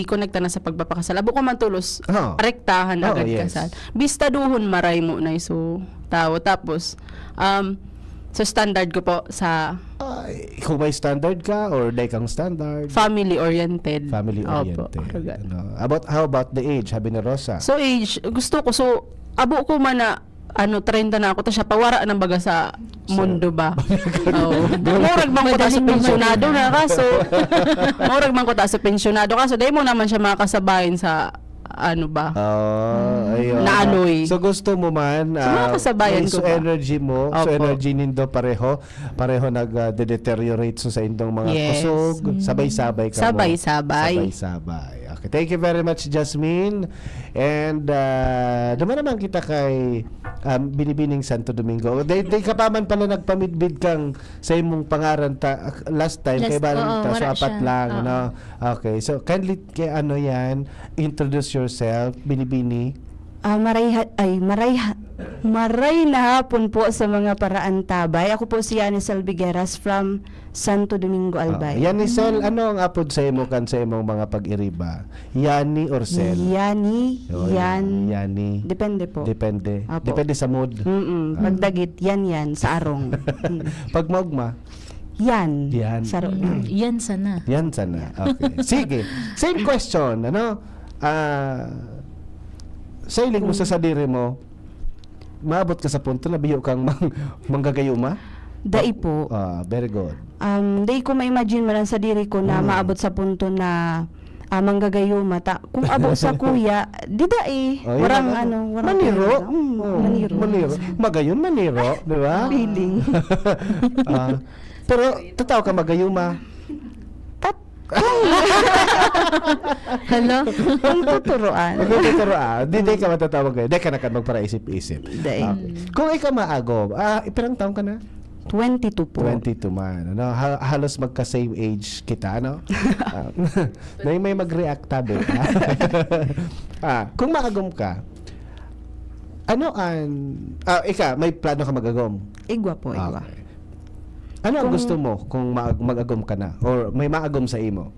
i-connect na sa pagpapakasal. Abo ko man tulos, Oo. rektahan Oo, agad yes. kasal. Bistaduhon, maray mo na iso tawo. Tapos, um, sa standard ko po, sa Ah, Ay, kung may standard ka or dai kang standard? Family-oriented. Family-oriented. Opo, arog. Ano? About, how about the age, Habi ni Rosa? So age, gusto ko, so, abo ko man na, ano, treinta na ako, ta siya, pawara na baga sa Sa mundo ba? Oo. Murag man ko ta sa Madaling pensyonado na, kaso, murag man ko ta sa pensyonado, kaso, dahil mo naman siya makakasabayan sa, ano ba? Oh, ayun. Naaloy. So gusto mo man, So, mga ah, kasabayan may- ko so ba? Energy mo, so Opo. Energy nindo pareho, pareho nag-deteriorate sa indong mga Yes. kusog, Mm. sabay-sabay ka mo. Sabay-sabay. Sabay-sabay. Okay. Thank you very much, Jasmine. And uh, duman naman kita kay um, Binibining Santo Domingo. Day, day ka pa man pala nagpamidbid kang sa imong pangaran ta, last time, Last- kay Barang oo, ta, so wala apat siya. lang, Oo. Ano? Okay. So, kindly, kay ano yan, introduce yourself, Binibini. Ah, maray ha- ay, maray ha- maray na hapon po sa mga paraantabay. Ako po si Yanis Albigueras from Santo Domingo, Albay. Ah, Yanisel, ano ang apod sa imo kan sa imong mga pag-iriba? Yani or Sel? Yani, Oh, Yan. Yani. Depende po. Depende. Apo. Depende sa mood. Mm-mm. Ah. Pagdagit, yan yan, sa arong. Mm. Pag maugma, Yan. Yan. Sa ro- Mm, yan sana. Yan sana. Okay. Sige. Same question, ano? Ah, sa hiling mo sa sadiri mo, maabot ka sa punto na biyo kang mang- manggagayuma? Dai po. Ah, very good. Um, dai ko ma-imagine man ang sadiri ko na Mm. maabot sa punto na ah, manggagayuma. Ta, kung abo sa kuya, di dai. Oh, yun Warang ang ano. ano, warang Maniro. pera. Mm, Oh, maniro. Maniro. Magayon, maniro, di ba? Feeling. Ah, pero totoo ka magayuma. Tat- Hala? Kung tuturuan. Magtuturo ah. Di, di ka matatawag ngayon. Di ka na ka magparaisip-isip. Dai. Okay. Kung ikaw maagom, ah, ipirang taon ka na? twenty-two po. Twenty-two man. Ano? Ha- halos magka-same age kita, ano? Ah, may, may mag-react tabi. Ah, kung maagom ka, ano ang... Ah, ika, may plano ka mag-agom? Igwa po, igwa. Okay. Ano ang Kung- gusto mo kung ma- mag-agom ka na? Or may maagom sa imo?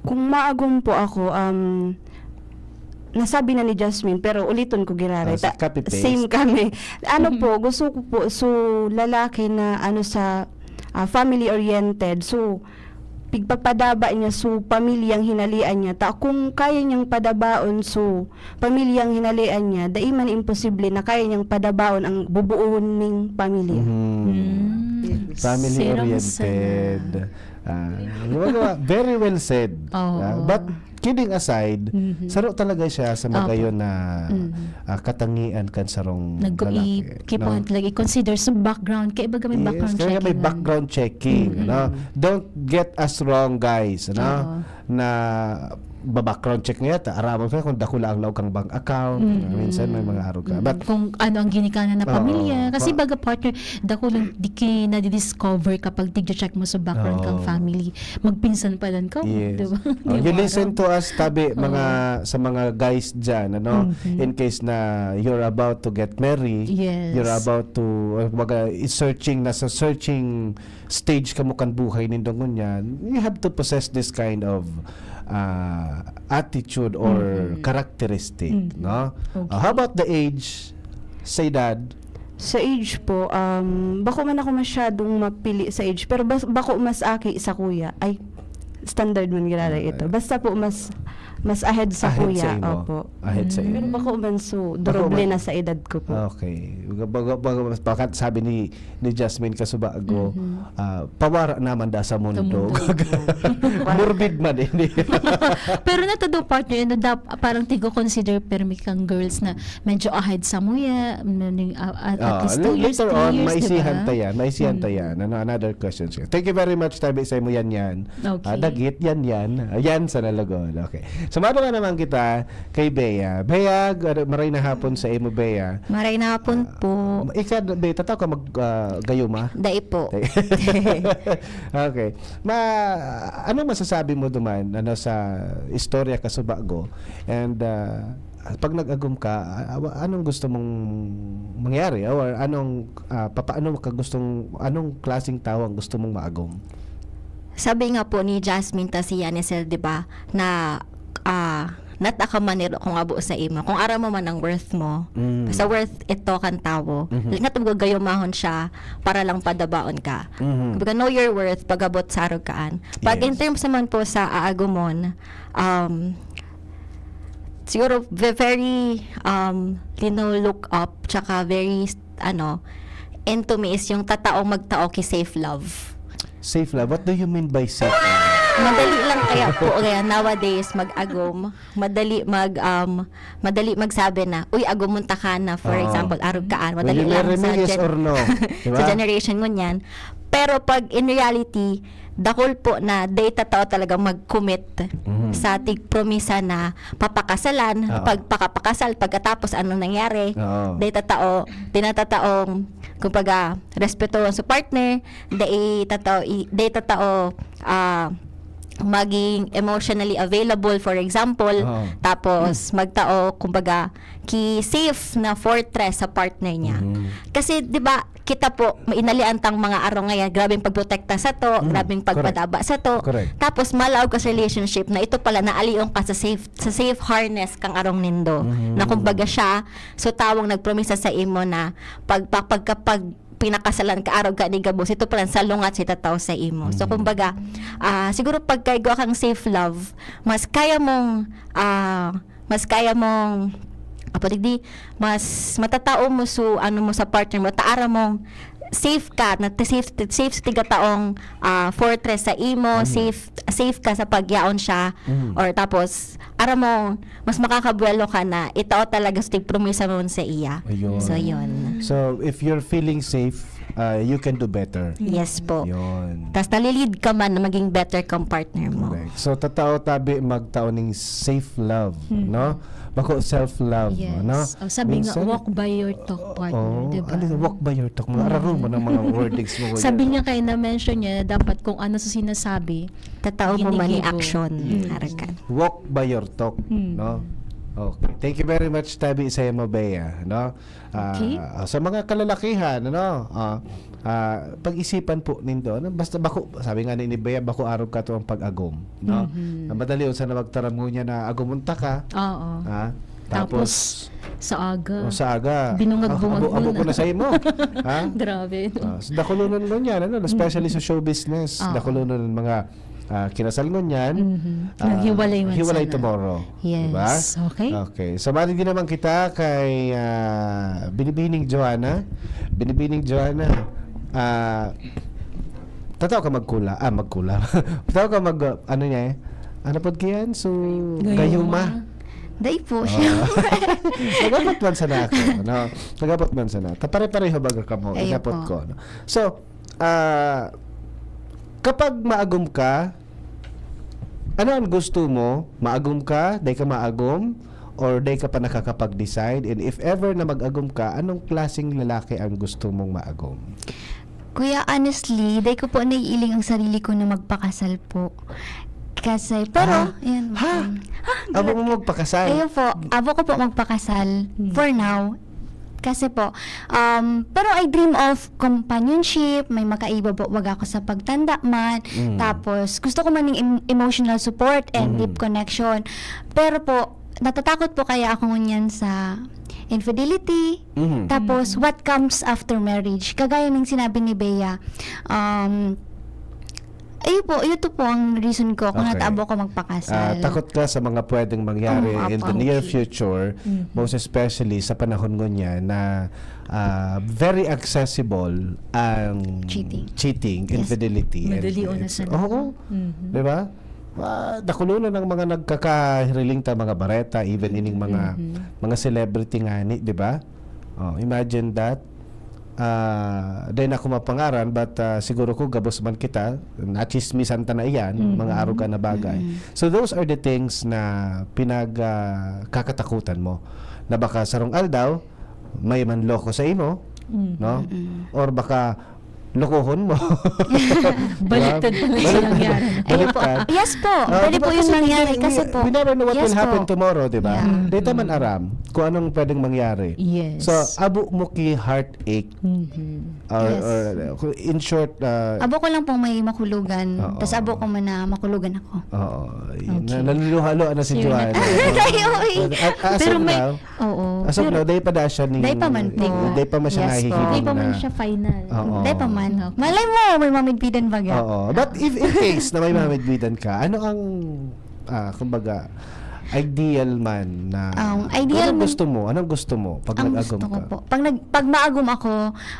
Kung maagom po ako, um, nasabi na ni Jasmine, pero uliton ko giraray. Ah, sa Ta- copy-paste. Same kami. Ano po, gusto ko po, so, lalaki na ano sa ah, family-oriented. So, pigpapadaba niya, so, pamilyang hinalian niya. Ta, kung kaya niyang padabaon, so, pamilyang hinalian niya, dai man imposible na kaya niyang padabaon ang bubuon ning pamilya. Mhm. Mm. Family-oriented. Ah, gumagawa. Very well said. Oo. Ah, but kidding aside, Mhm. saro talaga siya sa Opo. magayon na Mhm. ah, katangian kan sarong Nag- lalaki. i- keep on, like, i-consider sa background. Kaya baga may Yes, background kaya checking may man. Background checking, Mm-mm. ano? Don't get us wrong, guys, ano? Oo. Na ba-background check nga yata, araman ka kung dakula ang laog kang bank account, Mm-mm. minsan may mga arog ka. Mm. But, Kung ano ang ginikanan na Oo. pamilya. Kasi Pa- baga partner, dako lang di ki nadidiscover kapag tigche-check mo sa background kang Oo. family. Magpinsan pa lang ka, Yes. di ba? Oh, Di you ba? listen to us, tabi, Oo. mga, sa mga guys dyan, ano? Mhm. In case na you're about to get married, Yes. you're about to, uh, kumbaga, is searching, nasa searching stage kamo kan buhay nindo ngunyan, you have to possess this kind of uh, attitude or Mhm. characteristic, Mhm. no? Okay. Uh, how about the age? Sa edad? Sa age po, um, bako man ako masyadong mapili sa age, pero bas- bako mas aki sa kuya. Ay, standard man giraray Ah, ito. ay. Basta po mas mas ahead sa Ahead kuya. sa imo. Opo. Ahead sa Mm. imo. Pero bako man so, Bako doble man. Na sa edad ko po. Okay. Baga, baga, baga, mas bakat sabi ni ni Jasmine Kasubago, Mhm. ah, pawara naman da sa mundo. Sa mundo. Morbid man, hindi. Pero natado partner, ano, dap, parang tigo consider permi kang girls na medyo ahead sa muya, mm, uh, at, at Ah, least two years, later three on, years, maisihan di ba? ta yan. Maisihan ta Mm. yan. Ano, another question. Thank you very much, tabi sa imo yan yan. Okay. Ah, dagit yan yan. Ah, yan sa nalagod. Okay. Sumado nga naman kita kay Bea. Bea, gar- maray na hapon sa imo, Bea. Maray na hapon po. Ika, Bea, tataw ka mag ah, gayuma? Dai po. Okay. Ma, anong masasabi mo duman, ano, sa istorya Kasubago? And ah, pag nag-agom ka, ah, anong gusto mong mangyari? Or anong, ah, papaano ka gustong, anong klaseng tao ang gusto mong maagom? Sabi nga po ni Jasmine ta si Yanisel, di ba, na ah, Not a kamaniro kung abo sa imo. Kung aram mo man ang worth mo, Mm. basta worth ito kan tawo. Mhm. Like, not gagayumahon siya para lang padabaon ka. Mhm. Kumbaga, know your worth pag-abot sa arog kaan. Pag in Yes. terms naman po sa aagumon, um, siguro ve- very, um, lino look up, tsaka very, ano, into me is yung tataong magtao ki safe love. Safe love. What do you mean by safe love? Madali lang kaya po, kaya nowadays, mag-agom, madali mag, um, madali magsabi na, "Uy, agumon ta ka na," for Oo. example, arog kaan. Will Madali you lang marry sa, me? Yes gen- Or no? Diba? sa generation ngunyan. Pero pag in reality, dakul po na di tatao talaga mag-commit Mhm. sa tigpromisa na papakasalan, Oo. pagpakapakasal, pagkatapos anong nangyari, Oo. di tatao, di natataong, kumbaga, respeto sa partner, di tatao, i- di tatao, ah, maging emotionally available, for example, Oo. tapos magtao, kumbaga, ki safe na fortress sa partner niya. Mhm. Kasi, di ba, kita po, mainalian tang mga arong ngayon, grabeng pagprotekta sa to, Mm. grabeng Correct. pagpadaba sa to. Correct. Tapos, malaog ka sa relationship na ito pala, naalion ka sa safe, sa safe harness kang arong nindo. Mhm. Na kumbaga siya, so tawong nagpromisa sa imo na pag, pag, pagka, pag pinakasalan ka, arog ka ni gabos, ito pala, salungat si tataw sa imo. So, Mhm. kumbaga, ah, siguro pagkaigwa kang safe love, mas kaya mong, ah, mas kaya mong, apo digdi, mas matatao mo su ano mo sa partner mo, ta aram mong safe ka, na safe, safe sa tigataong, ah, fortress sa imo, Mhm. safe, safe ka sa pagyaon siya, Mhm. or tapos, aram mong mas makakabuelo ka na itao talaga sa tigpromisa mo sa iya. Ayun. So, yun. So, if you're feeling safe, uh, you can do better. Yes po. Yun. Tas nalilid ka man na maging better kang partner mo. Correct. So, tatao tabi magtao ning safe love, Hmm. no? Bako self-love, Yes. no? Oh, sabi nga, Minsan, "Walk by your talk, partner," oo, di ba? Ano yung walk by your talk? Mga Mm. araro mo ng mga wordings mo. Sabi Ganyan. Niya kaya na-mention niya na dapat kung ano sa sinasabi, Tatao mo man ni ginigibo. action. Mm. Arakan. Walk by your talk, Mm. no? Okay. Thank you very much, Tabi, sa imo, Bea, no? Ah, Okay. Sa mga kalalakihan, ano? Ah, ah, pag-isipan po nindo, ano? Basta bako, sabi nga ni, ni Bea, bako arog ka to ang pag-agom, no? Mhm. Na madali unsa na magtaram ngunyan na agom unta ka, Oo. ha? Tapos, sa aga. O, sa aga. Binungag-bungag Abo, abo mo ko na. na sa imo. Ha? Grabe. No? Ah, so, dakulonan mo niyan, ano? Especially sa show business. Oo. Dakulonan ng mga ah, kinasal ngunyan. Mhm. Ah, Naghiwalay man hiwalay sana. Tomorrow. Yes. Diba? Okay. Okay. So, mali din naman kita kay ah, Binibining Joanna. Binibining Joanna. Ah, tataw ka magkula. Ah, magkula. Tataw ka mag, ah, ano niya eh? Ano pod kiyan? So, Gayuma. gayuma. Dai po, Ah. syempre. Nagabot man sana ako, no? Nagabot man sana. Ta pare-pareho baga kamo, Ayun inabot po. ko, no? So, ah, kapag maagom ka, ano ang gusto mo? Maagom ka? Dai ka maagom? Or dai ka pa nakakapag-decide? And if ever na mag-agom ka, anong klaseng lalaki ang gusto mong maagom? Kuya, honestly, dai ko po naiiling ang sarili ko na magpakasal po. Kasi, pero, Ha? yan. Ha? mm. Abo mo magpakasal? Ayun po, abo ko po magpakasal Hmm. for now. Kasi po, um, pero I dream of companionship, may makaiba po baga ako sa pagtanda man. Mm. Tapos, gusto ko man ng em- emotional support and Mm. deep connection. Pero po, natatakot po kaya ako ngunyan sa infidelity. Mhm. Tapos, Mm. what comes after marriage? Kagaya ng sinabi ni Bea, um, ayun po, ito po ang reason ko kung Okay. nataabo ko magpakasal. Ah, takot ka sa mga pwedeng mangyari Oo, in the opo. near future, Mhm. most especially sa panahon ngunyan na ah, very accessible ang Cheating. cheating, Yes. infidelity. and Madali o na it's- sana. Oo. Mhm. Di ba? Ah, dakulonan ang mga nagkakahiriling ta mga bareta, even ining mga Mhm. mga celebrity ngani, di ba? Oh, imagine that. Ah, dai na ako mapangaran, but ah, siguro ko gabos man kita, nachismisan ta na iyan, Mhm. mga aruga na bagay. Mm. So those are the things na pinag ah, kakatakutan mo, na baka sarong aldaw may manloko sa imo, Mhm. no? Mm. Or baka lokohon mo. Baliktad pala siya nangyari. Ayun po. Baliktad. Yes po. Ah, Pwede di ba? po yun Kasi mangyari we, kasi we, po. We never know what Yes will happen po. Tomorrow, di ba? Yeah. Di ta man aram kung anong pwedeng mangyari. Yes. So, abo mo ki heartache. Mhm. Or, Yes. or, in short, uh, Abo ko lang pong may makulugan. Oo. Tas abo ko man na makulugan ako. Oo. Okay. Na, naluluhalo na si Sure na. Joanna. Ay, okay. As, as Pero of may- now, Oo. as of Pero now, dahil pa daw siya ni... Dahil pa man po. Dahil pa man siya Yes po. nahihiling Hindi pa man na- siya final. Oo. Dahil pa man. Okay. Malay mo, may mamidbidan baga. Oo. But if in case na may mamidbidan ka, ano ang, ah, kumbaga, ideal man na... Ang ideal Anong man- gusto mo? Anong gusto mo pag Ang nag-agom gusto ko ka? po, pag, nag, pag maagom ako,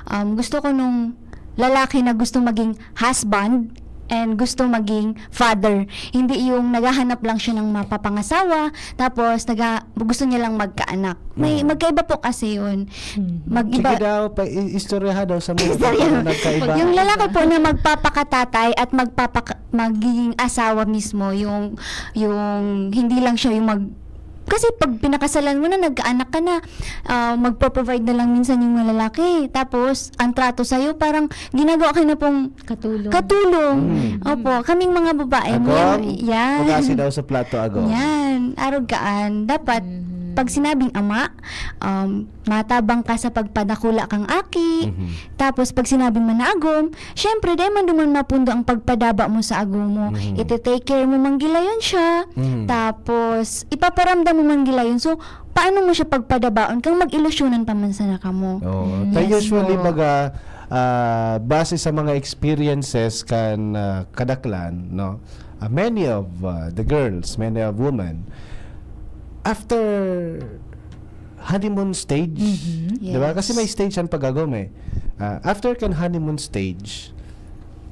um, gusto ko nung lalaki na gusto maging husband and gusto maging father. Hindi yung naghahanap lang siya ng mapapangasawa, tapos naga, gusto niya lang magkaanak. May, Mm. magkaiba po kasi yun. Mhm. Mag-iba. Sige daw, pa, i- istoryahan daw sa mga Istorya. nagkaiba. Yung lalaki po na magpapakatatay at magpapaka, magiging asawa mismo, yung, yung hindi lang siya yung mag, kasi pag pinakasalan mo na, nagkaanak ka na, ah, magpo-provide na lang minsan yung mga lalaki. Tapos, ang trato sa'yo, parang ginagawa ka na pong Katulong. katulong. Mm. Opo, kaming mga babae. Agom, Yan. Hugasi daw sa plato, agom. Yan. Arog kaan. Dapat, Mhm. pag sinabing ama, um, matabang ka sa pagpadakula kang aki. Mhm. Tapos, pag sinabing manaagom, syempre, dahil man duman mapundo ang pagpadaba mo sa agom mo. Mhm. Iti-take care mo manggilayon siya. Mhm. Tapos, ipaparamdam mo manggilayon. So, paano mo siya pagpadabaon kang mag-ilusyonan pa man sana kamo? Oo. Mm. Tayo Yes usually, po. baga, ah, base sa mga experiences kan, ah, kadaklan, no? Ah, many of, ah, the girls, many of women, after honeymoon stage, Mhm. di ba? Yes. Kasi may stage ang pag-agom eh. Ah, after kan honeymoon stage,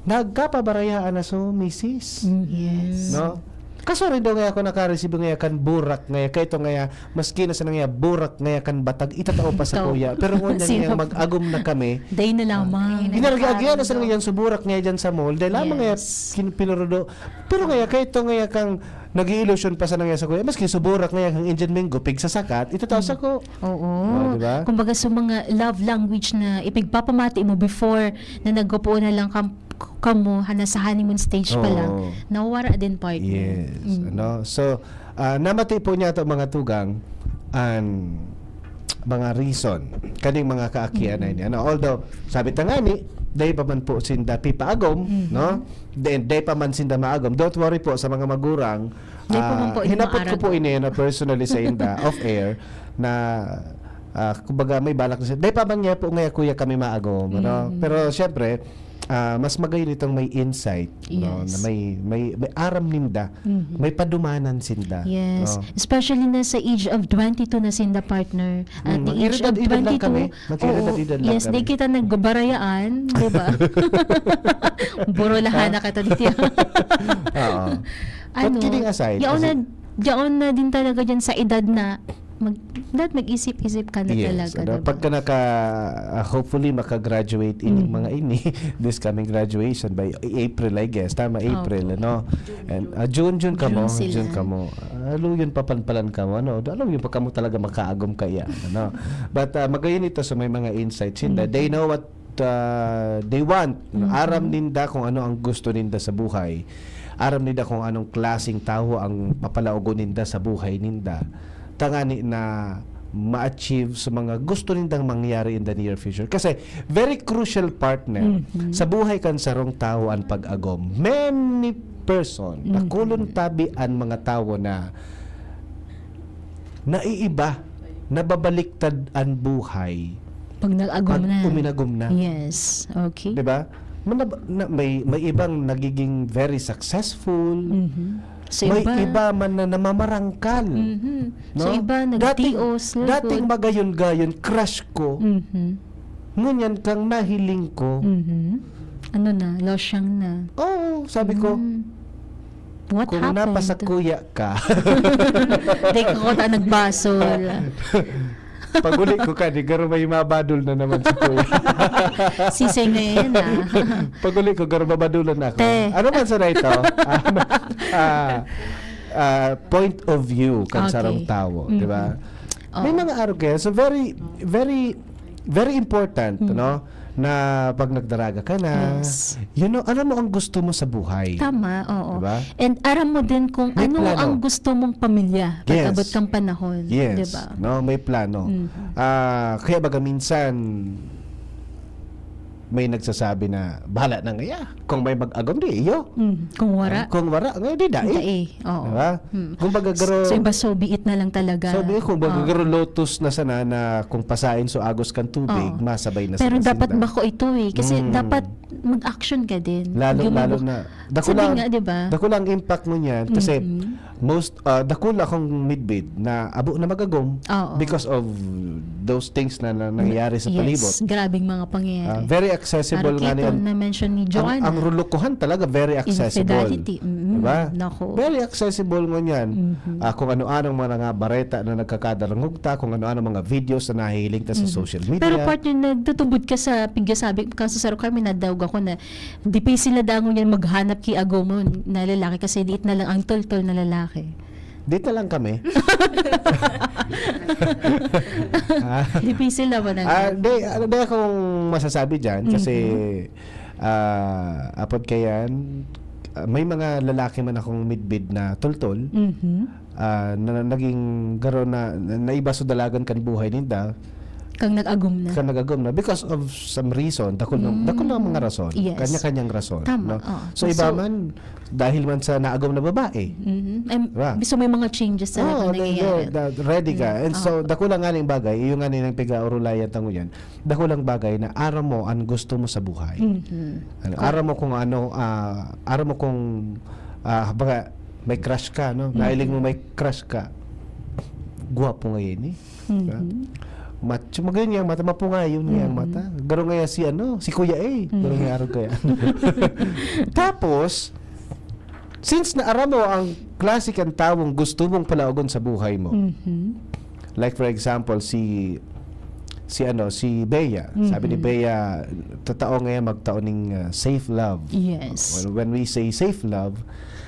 nagkapabarayaan na so misis. Mhm. Yes. No? Kaso rin daw nga ako nakareceive nga kan burak nga, kaito nga, maski na sa nga burak nga kan batag, itatao pa sa Ito. kuya. Pero ngunyan Sino? Nga mag-agom na kami. Day na lamang. Ay, Ginaragaagyan na Parang sa nga yan sa burak nga dyan sa mall. Dahil lamang nga Yes. kin-, pinurudo. Pero nga, kaito nga kang nag-iilusyon pa sa nga sa kuya. Maski sa burak nga kang Indian mango, pig sa sakat, itatao sa ko. Oo. Oh, di ba? Kumbaga sa mga love language na ipigpapamati mo before na nagkapuon na lang kam, kamo, hana sa honeymoon stage pa lang, Oo. nawawara din, partner. Yes. Mm. Ano? So, ah, namati po niya to mga tugang, an mga reason kaning mga kaakian na ini. Ano? Although, sabi ta nga ni, day pa man po sinda pipaagom, Mhm. no? Then, day pa man sinda maagom. Don't worry po sa mga magurang. Day pa man Ah, po ini hinapot ko maarag. Po ini na personally sa inda, off air, na ah, kumbaga may balak na siya. Day pa man nga po nga kuya kami maagom. Ano? Mhm. Pero syempre, ah, mas magayon itong may insight, no? Yes. Na may, may, may aram ninda, Mhm. may padumanan sinda. Yes. No? Especially na sa age of twenty-two na sinda, partner. At Mm, the age of mag-iridad-idad lang twenty-two, kami. Mag-iridad-idad lang yes, kami. Di kita nagbabarayaan, di ba? Buro lahan na kita dito. Oo. Ano, But kidding aside, yaon na, kasi- yaon na din talaga dyan sa edad na mag, dapat mag-isip-isip ka na Yes, talaga. ano, Diba? Pagka naka, ah, hopefully maka-graduate ining Mm. mga ini, this coming graduation by April, I guess. Tama, April, Opo. Ano? And, ah, June, June ka mo, June sila. June ka mo. Ah, luyon pa panpalan ka mo, ano? Alam yung pag kamo talaga makaagom kaya, ano? But ah, magayon ito sa may mga insights. Hindi, Mm. They know what ah, they want. No? Mhm. Aram ninda kung ano ang gusto ninda sa buhay. Aram ninda kung anong klaseng tawo ang papalaogon ninda sa buhay ninda. Tangani na ma-achieve sa mga gusto nindang mangyari in the near future. Kasi very crucial partner Mhm. sa buhay kan sarong tawo ang pag-agom. Many person, Mhm. dakulon tabi an mga tawo na naiiba, nababaliktad an buhay Pag nag-agom pag na. Uminagom na. Yes. Okay. Di ba? Manab- na- may, may ibang nagiging very successful. Mhm. Sa May iba. Iba man na namamarangkal. Mhm. No? Sa iba, Dating, nagtios. dating Lord. Magayon-gayon, crush ko. Mhm. Ngunyan kang nahiling ko. Mhm. Ano na, losyang na. Oo, sabi ko, Mm. What kung happened? Napasakuya ka, Di ko ta nagbasol. Pag-uli ko ka, di garo may mabadol na naman si Kuya. Sisay ngayon, ah. Pag-uli ko, garo mabadulan na ako. Te. Ano man sa na ito? Ah, ah, ah, point of view kan Okay. sarong tawo, Mhm. di ba? Oo. May mga arog kaya. So, very, very, very important, Mhm. no? na pag nagdaraga ka na, Yes. you know, alam mo ang gusto mo sa buhay. Tama, oo. Diba? And aram mo din kung May ano plano. ang gusto mong pamilya Yes. pag-abot kang panahon. Yes. Di ba? No, may plano. Mhm. Ah, kaya baga minsan may nagsasabi na bahala na ngaya kung may mag-agom di iyo. Mm. Kung wara, Ah, kung wara, ngayon di dai. dai. Oo. Diba? Mm. Kung baga garo, So, iba so biit na lang talaga. so, kung baga Oo. garo lotus na sana na kung pasain so agos kan tubig, Oo. masabay na Pero sana dapat sinda. bako ito eh. Kasi Mm. dapat mag-action ka din. Lalo, Gumubo- lalo na. Sabi Dakula, nga, di ba? dakula ang impact mo niyan kasi Mhm. most, ah, dakula kung midbid na abo na magagom Oo. because of those things na, na nangyayari sa Yes, palibot. Grabing mga pangyayari. Ah, very accessible Parang nga ito niyan. na-mention ni Ang, Joanna. Ang rulukuhan talaga very accessible. Infidelity. Mm, Diba? Nako. Very accessible ngunyan. Mhm. Ah, kung ano-anong mga bareta na nagkakadarangog ta, kung ano-anong mga videos na nahihiling ta sa Mhm. social media. Pero partner, nagtutubod ka sa pigyasabi, kaso sa kami nadaog ako na dipisil na dangon yan maghanap ki agomon na lalaki kasi diit na lang ang toltol na lalaki. Dito lang kami. Ah, Dipisil naman ang Ah, di, ano di akong masasabi dyan kasi Mhm. ah, apod kayan, ah, may mga lalaki man akong midbid na tultol Mhm. ah, na naging garo na, na naiba sa dalagan kan buhay ninda Kang nag-agom na. kan nagagom na because of some reason, dakul na, Mm. dakul na mga rason, Yes. kanya-kanyang rason. Tama, No? oo. So, iba So, man, dahil man sa naagom na babae, Mhm. Em, Diba? Gusto mo yung mga changes talaga Oo, na there you nangyayari. go. Da- ready ka. Mm, And so, oo. Dakula nga ning bagay, iyo nga ning pig-aurulayan tango yan. Dakulang bagay na aram mo ang gusto mo sa buhay. Mhm. Ano, aram mo kung ano, ah, aram mo kung, ah, baga, may crush ka, no? Mhm. Nahiling mo may crush ka. Guwapo nga yun eh. Mhm. Macho, magayon nga ang mata, mapungayon nga ang Mhm. mata. Garo nga si ano, si Kuya A. Garo Mhm. nga arog kaya. Tapos, since na aram mo ang klase kan tawong gusto mong palaogon sa buhay mo, Mhm. like for example, si si ano, si Bea. Sabi ni Mhm. Bea, tatao ngayon magtao ning ah, safe love. Yes. Well, when we say safe love,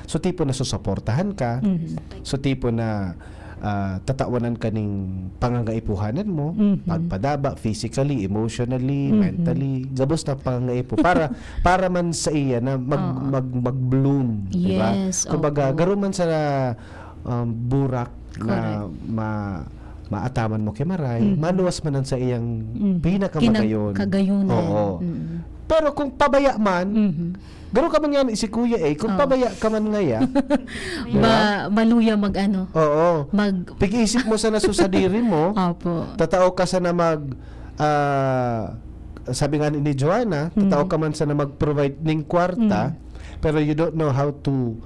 so tipo na susuportahan ka, Mhm. so tipo na ah, tatawanan ka ning pangangaipuhanan mo, Mhm. pagpadaba, physically, emotionally, Mhm. mentally, gabos na pangangaipo para para man sa iya na mag, Oo. mag mag-bloom, di ba? Yes, Kumbaga, opo. garo man sa um, burak na Correct. ma maataman mo kay maray, Mhm. maluwas man ang sa iyang Mhm. pinakamagayon. Kinag-, kagayunan. Oo. Mhm. Pero kung pabaya man, Mhm. garo ka man yan, si Kuya eh, kung Oo. pabaya ka man ngaya, di ba? Ma-, maluya mag ano, Oo. mag, Pag-isip mo sana sa sadiri mo, opo. tatao ka sana mag, ah, sabi nga ni Joanna, tatao Mm. ka man sana mag-provide ning kwarta, Mm. pero you don't know how to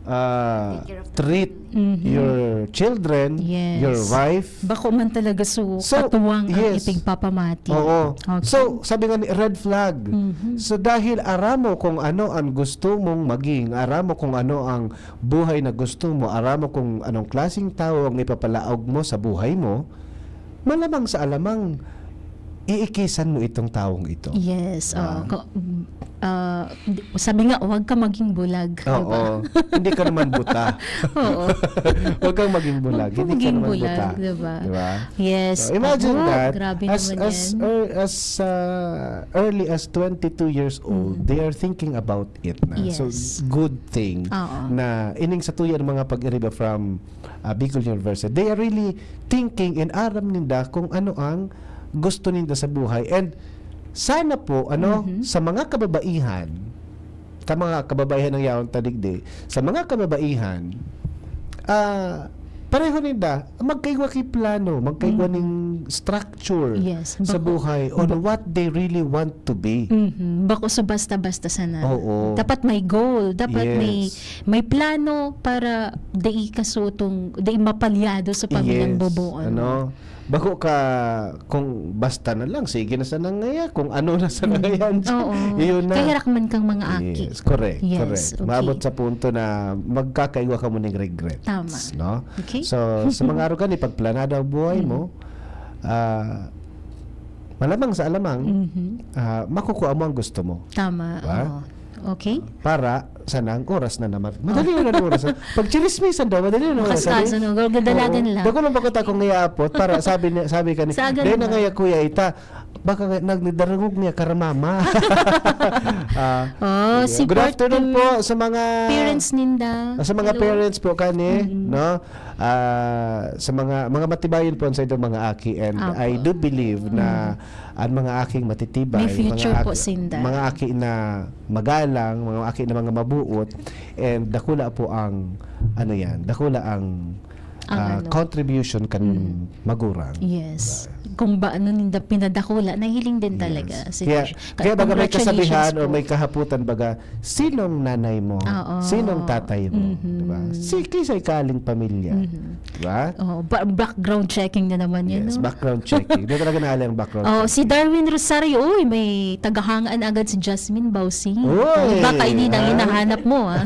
ah, Take care of the treat Mhm. your children, Yes. your wife. Bako man talaga so, So, katuwang ang yes. ipigpapamati. Oo. Okay. So, sabi nga ni, red flag. Mhm. So, dahil aram mo kung ano ang gusto mong maging, aram mo kung ano ang buhay na gusto mo, aram mo kung anong klaseng tao ang ipapalaog mo sa buhay mo, malamang sa alamang, iikisan mo itong taong ito. Yes. Ah. Oh, ko, ah, di- sabi nga, huwag ka maging bulag. Diba? Oo. Hindi ka naman buta. Oo. Huwag kang maging bulag. Huwag ka Hindi ka maging naman bulag, buta. Diba? Diba? Yes. So, imagine Oh, that, grabe as, naman as, yan. er- as uh, early as twenty-two years old, Mm. they are thinking about it na. So, Yes. good thing Oo. na ining sa tuya ng mga pag-iriba from uh, Bicol University. They are really thinking and aram ninda kung ano ang gusto ninda sa buhay. And sana po, ano, Mhm. sa mga kababaihan, sa mga kababaihan ng yaon tadigdi, sa mga kababaihan, ah, pareho ninda, magkaigwa ki plano, magkaigwa Mhm. ning structure Yes, sa bako- buhay on ba- what they really want to be. Mhm. Bako sa basta-basta sana. Oo. Dapat may goal, dapat may Yes. may plano para dai kasutong, dai mapalyado sa pamilyang Yes, boboon. Ano? Bako ka, kung basta na lang, sige na sana ngaya, kung ano na sana Mm. yan. Oo. Yun na. Kaya raman kang mga aki. Yes, correct, Yes, correct. okay. Maabot sa punto na magkakaigwa ka mo ng regrets. Tama. No? Okay. So, sa mga arugan, ipagplanado ang buhay Mm. mo, ah, malamang sa alamang, Mhm. ah, makukuha mo ang gusto mo. Tama. Diba? Oo. Okay? Para Sana ang oras na naman. Madali na ang oras. Pag chinismisan daw, madali na ang oras. Makasal, ano? Gagdalagan Oo. lang. Dako lang ba kita kung iyaapot? Para sabi niya, sabi ka ni, Sa agan "Dahil na naman. ngaya, kuya, ita, baka nga, nagdarangog niya, karamama." Ah, Oh, yeah. si Good afternoon Porto po sa mga parents ninda. Ah, sa mga Hello. parents po, kani, Mm. no? Ah, sa mga, mga matibayon po sa inyong mga aki. And Apo. I do believe na Mm. ang mga aking matitibay, May future mga po aki, sinda. mga aki na magalang, mga aki na mga mabuot, and dakula po ang, ano yan, dakula ang, Ang ah, ano. contribution kan Mm. magurang. Yes. Kung ba ano ninda pinadakula, nahiling din Yes. talaga. Si Kaya, Josh. Kaya kaya baga may congratulations kasabihan or po. may kahaputan baga, "Sinong nanay mo? Oo. Sinong tatay mo?" Mhm. Diba? Si, kisay kaling pamilya. Mhm. Diba? Oh, ba-, background checking na naman yan, Yes, no? background checking. Doon talaga naalang background Oh, checking. si Darwin Rosario, uy, may tagahangaan agad si Jasmine Bausing. Uy! Baka ini nang Ah. hinahanap mo, ah.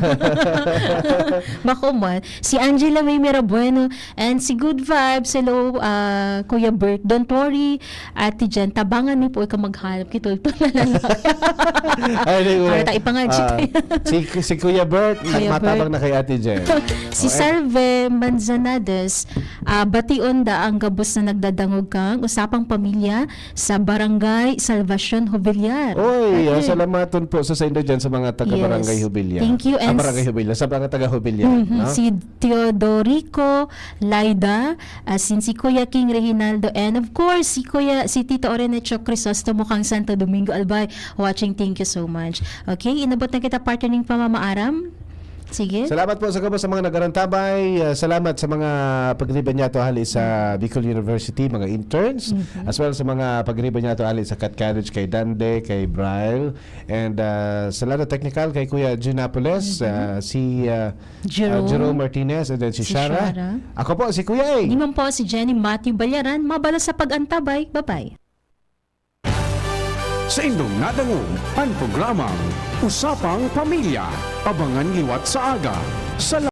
Bako man. Si Angela May Mirabueno and si Good Vibes, hello, ah, Kuya Bert. Don't worry, Ate Jen, tabangan mi po ikaw maghanap, kitultol na lang. Ay, di, Para wala. ta ipangadji Ah, tayo. si, si Kuya Bert, Kuya nagmatabang Bert. na kay Ate Jen. Si Oh, eh. Salve Manzanares, ah, bation da ang gabos na nagdadangog kang usapang pamilya sa Barangay Salvacion, Jovellar. Oy, ah, Okay. salamaton po sa saindo dyan sa mga taga Yes. Barangay Jovellar. Thank you, Ah, and Barangay Jovellar, sa mga taga Jovellar, Mhm, no? si Teodorico Laida, as in si Kuya King Reginaldo, and of course, si Kuya, si Tito Orenecho Crisostomo kang Santo Domingo Albay, watching. Thank you so much. Okay, inabot na kita, partner, ning pamamaaram. Sige. Salamat po sa gabos sa mga nagarantabay. Ah, salamat sa mga pagriba niya to hali sa Bicol University, mga interns, Mhm. as well sa mga pagriba niya to hali sa Cat Carriage, kay Dande, kay Brian, and, ah, sa Lado Technical, kay Kuya Ginapoles, Mhm. ah, si, ah, Jerome. ah, Jerome Martinez, and then si Si Shara. Shara. Ako po, si Kuya A. Ni man po si Jenny Matthew Balyaran. Mabalos sa pag-antabay. Bye-bye. Sa indong nadangog, ang programang Usapang Pamilya. Abangan liwat sa aga. Sa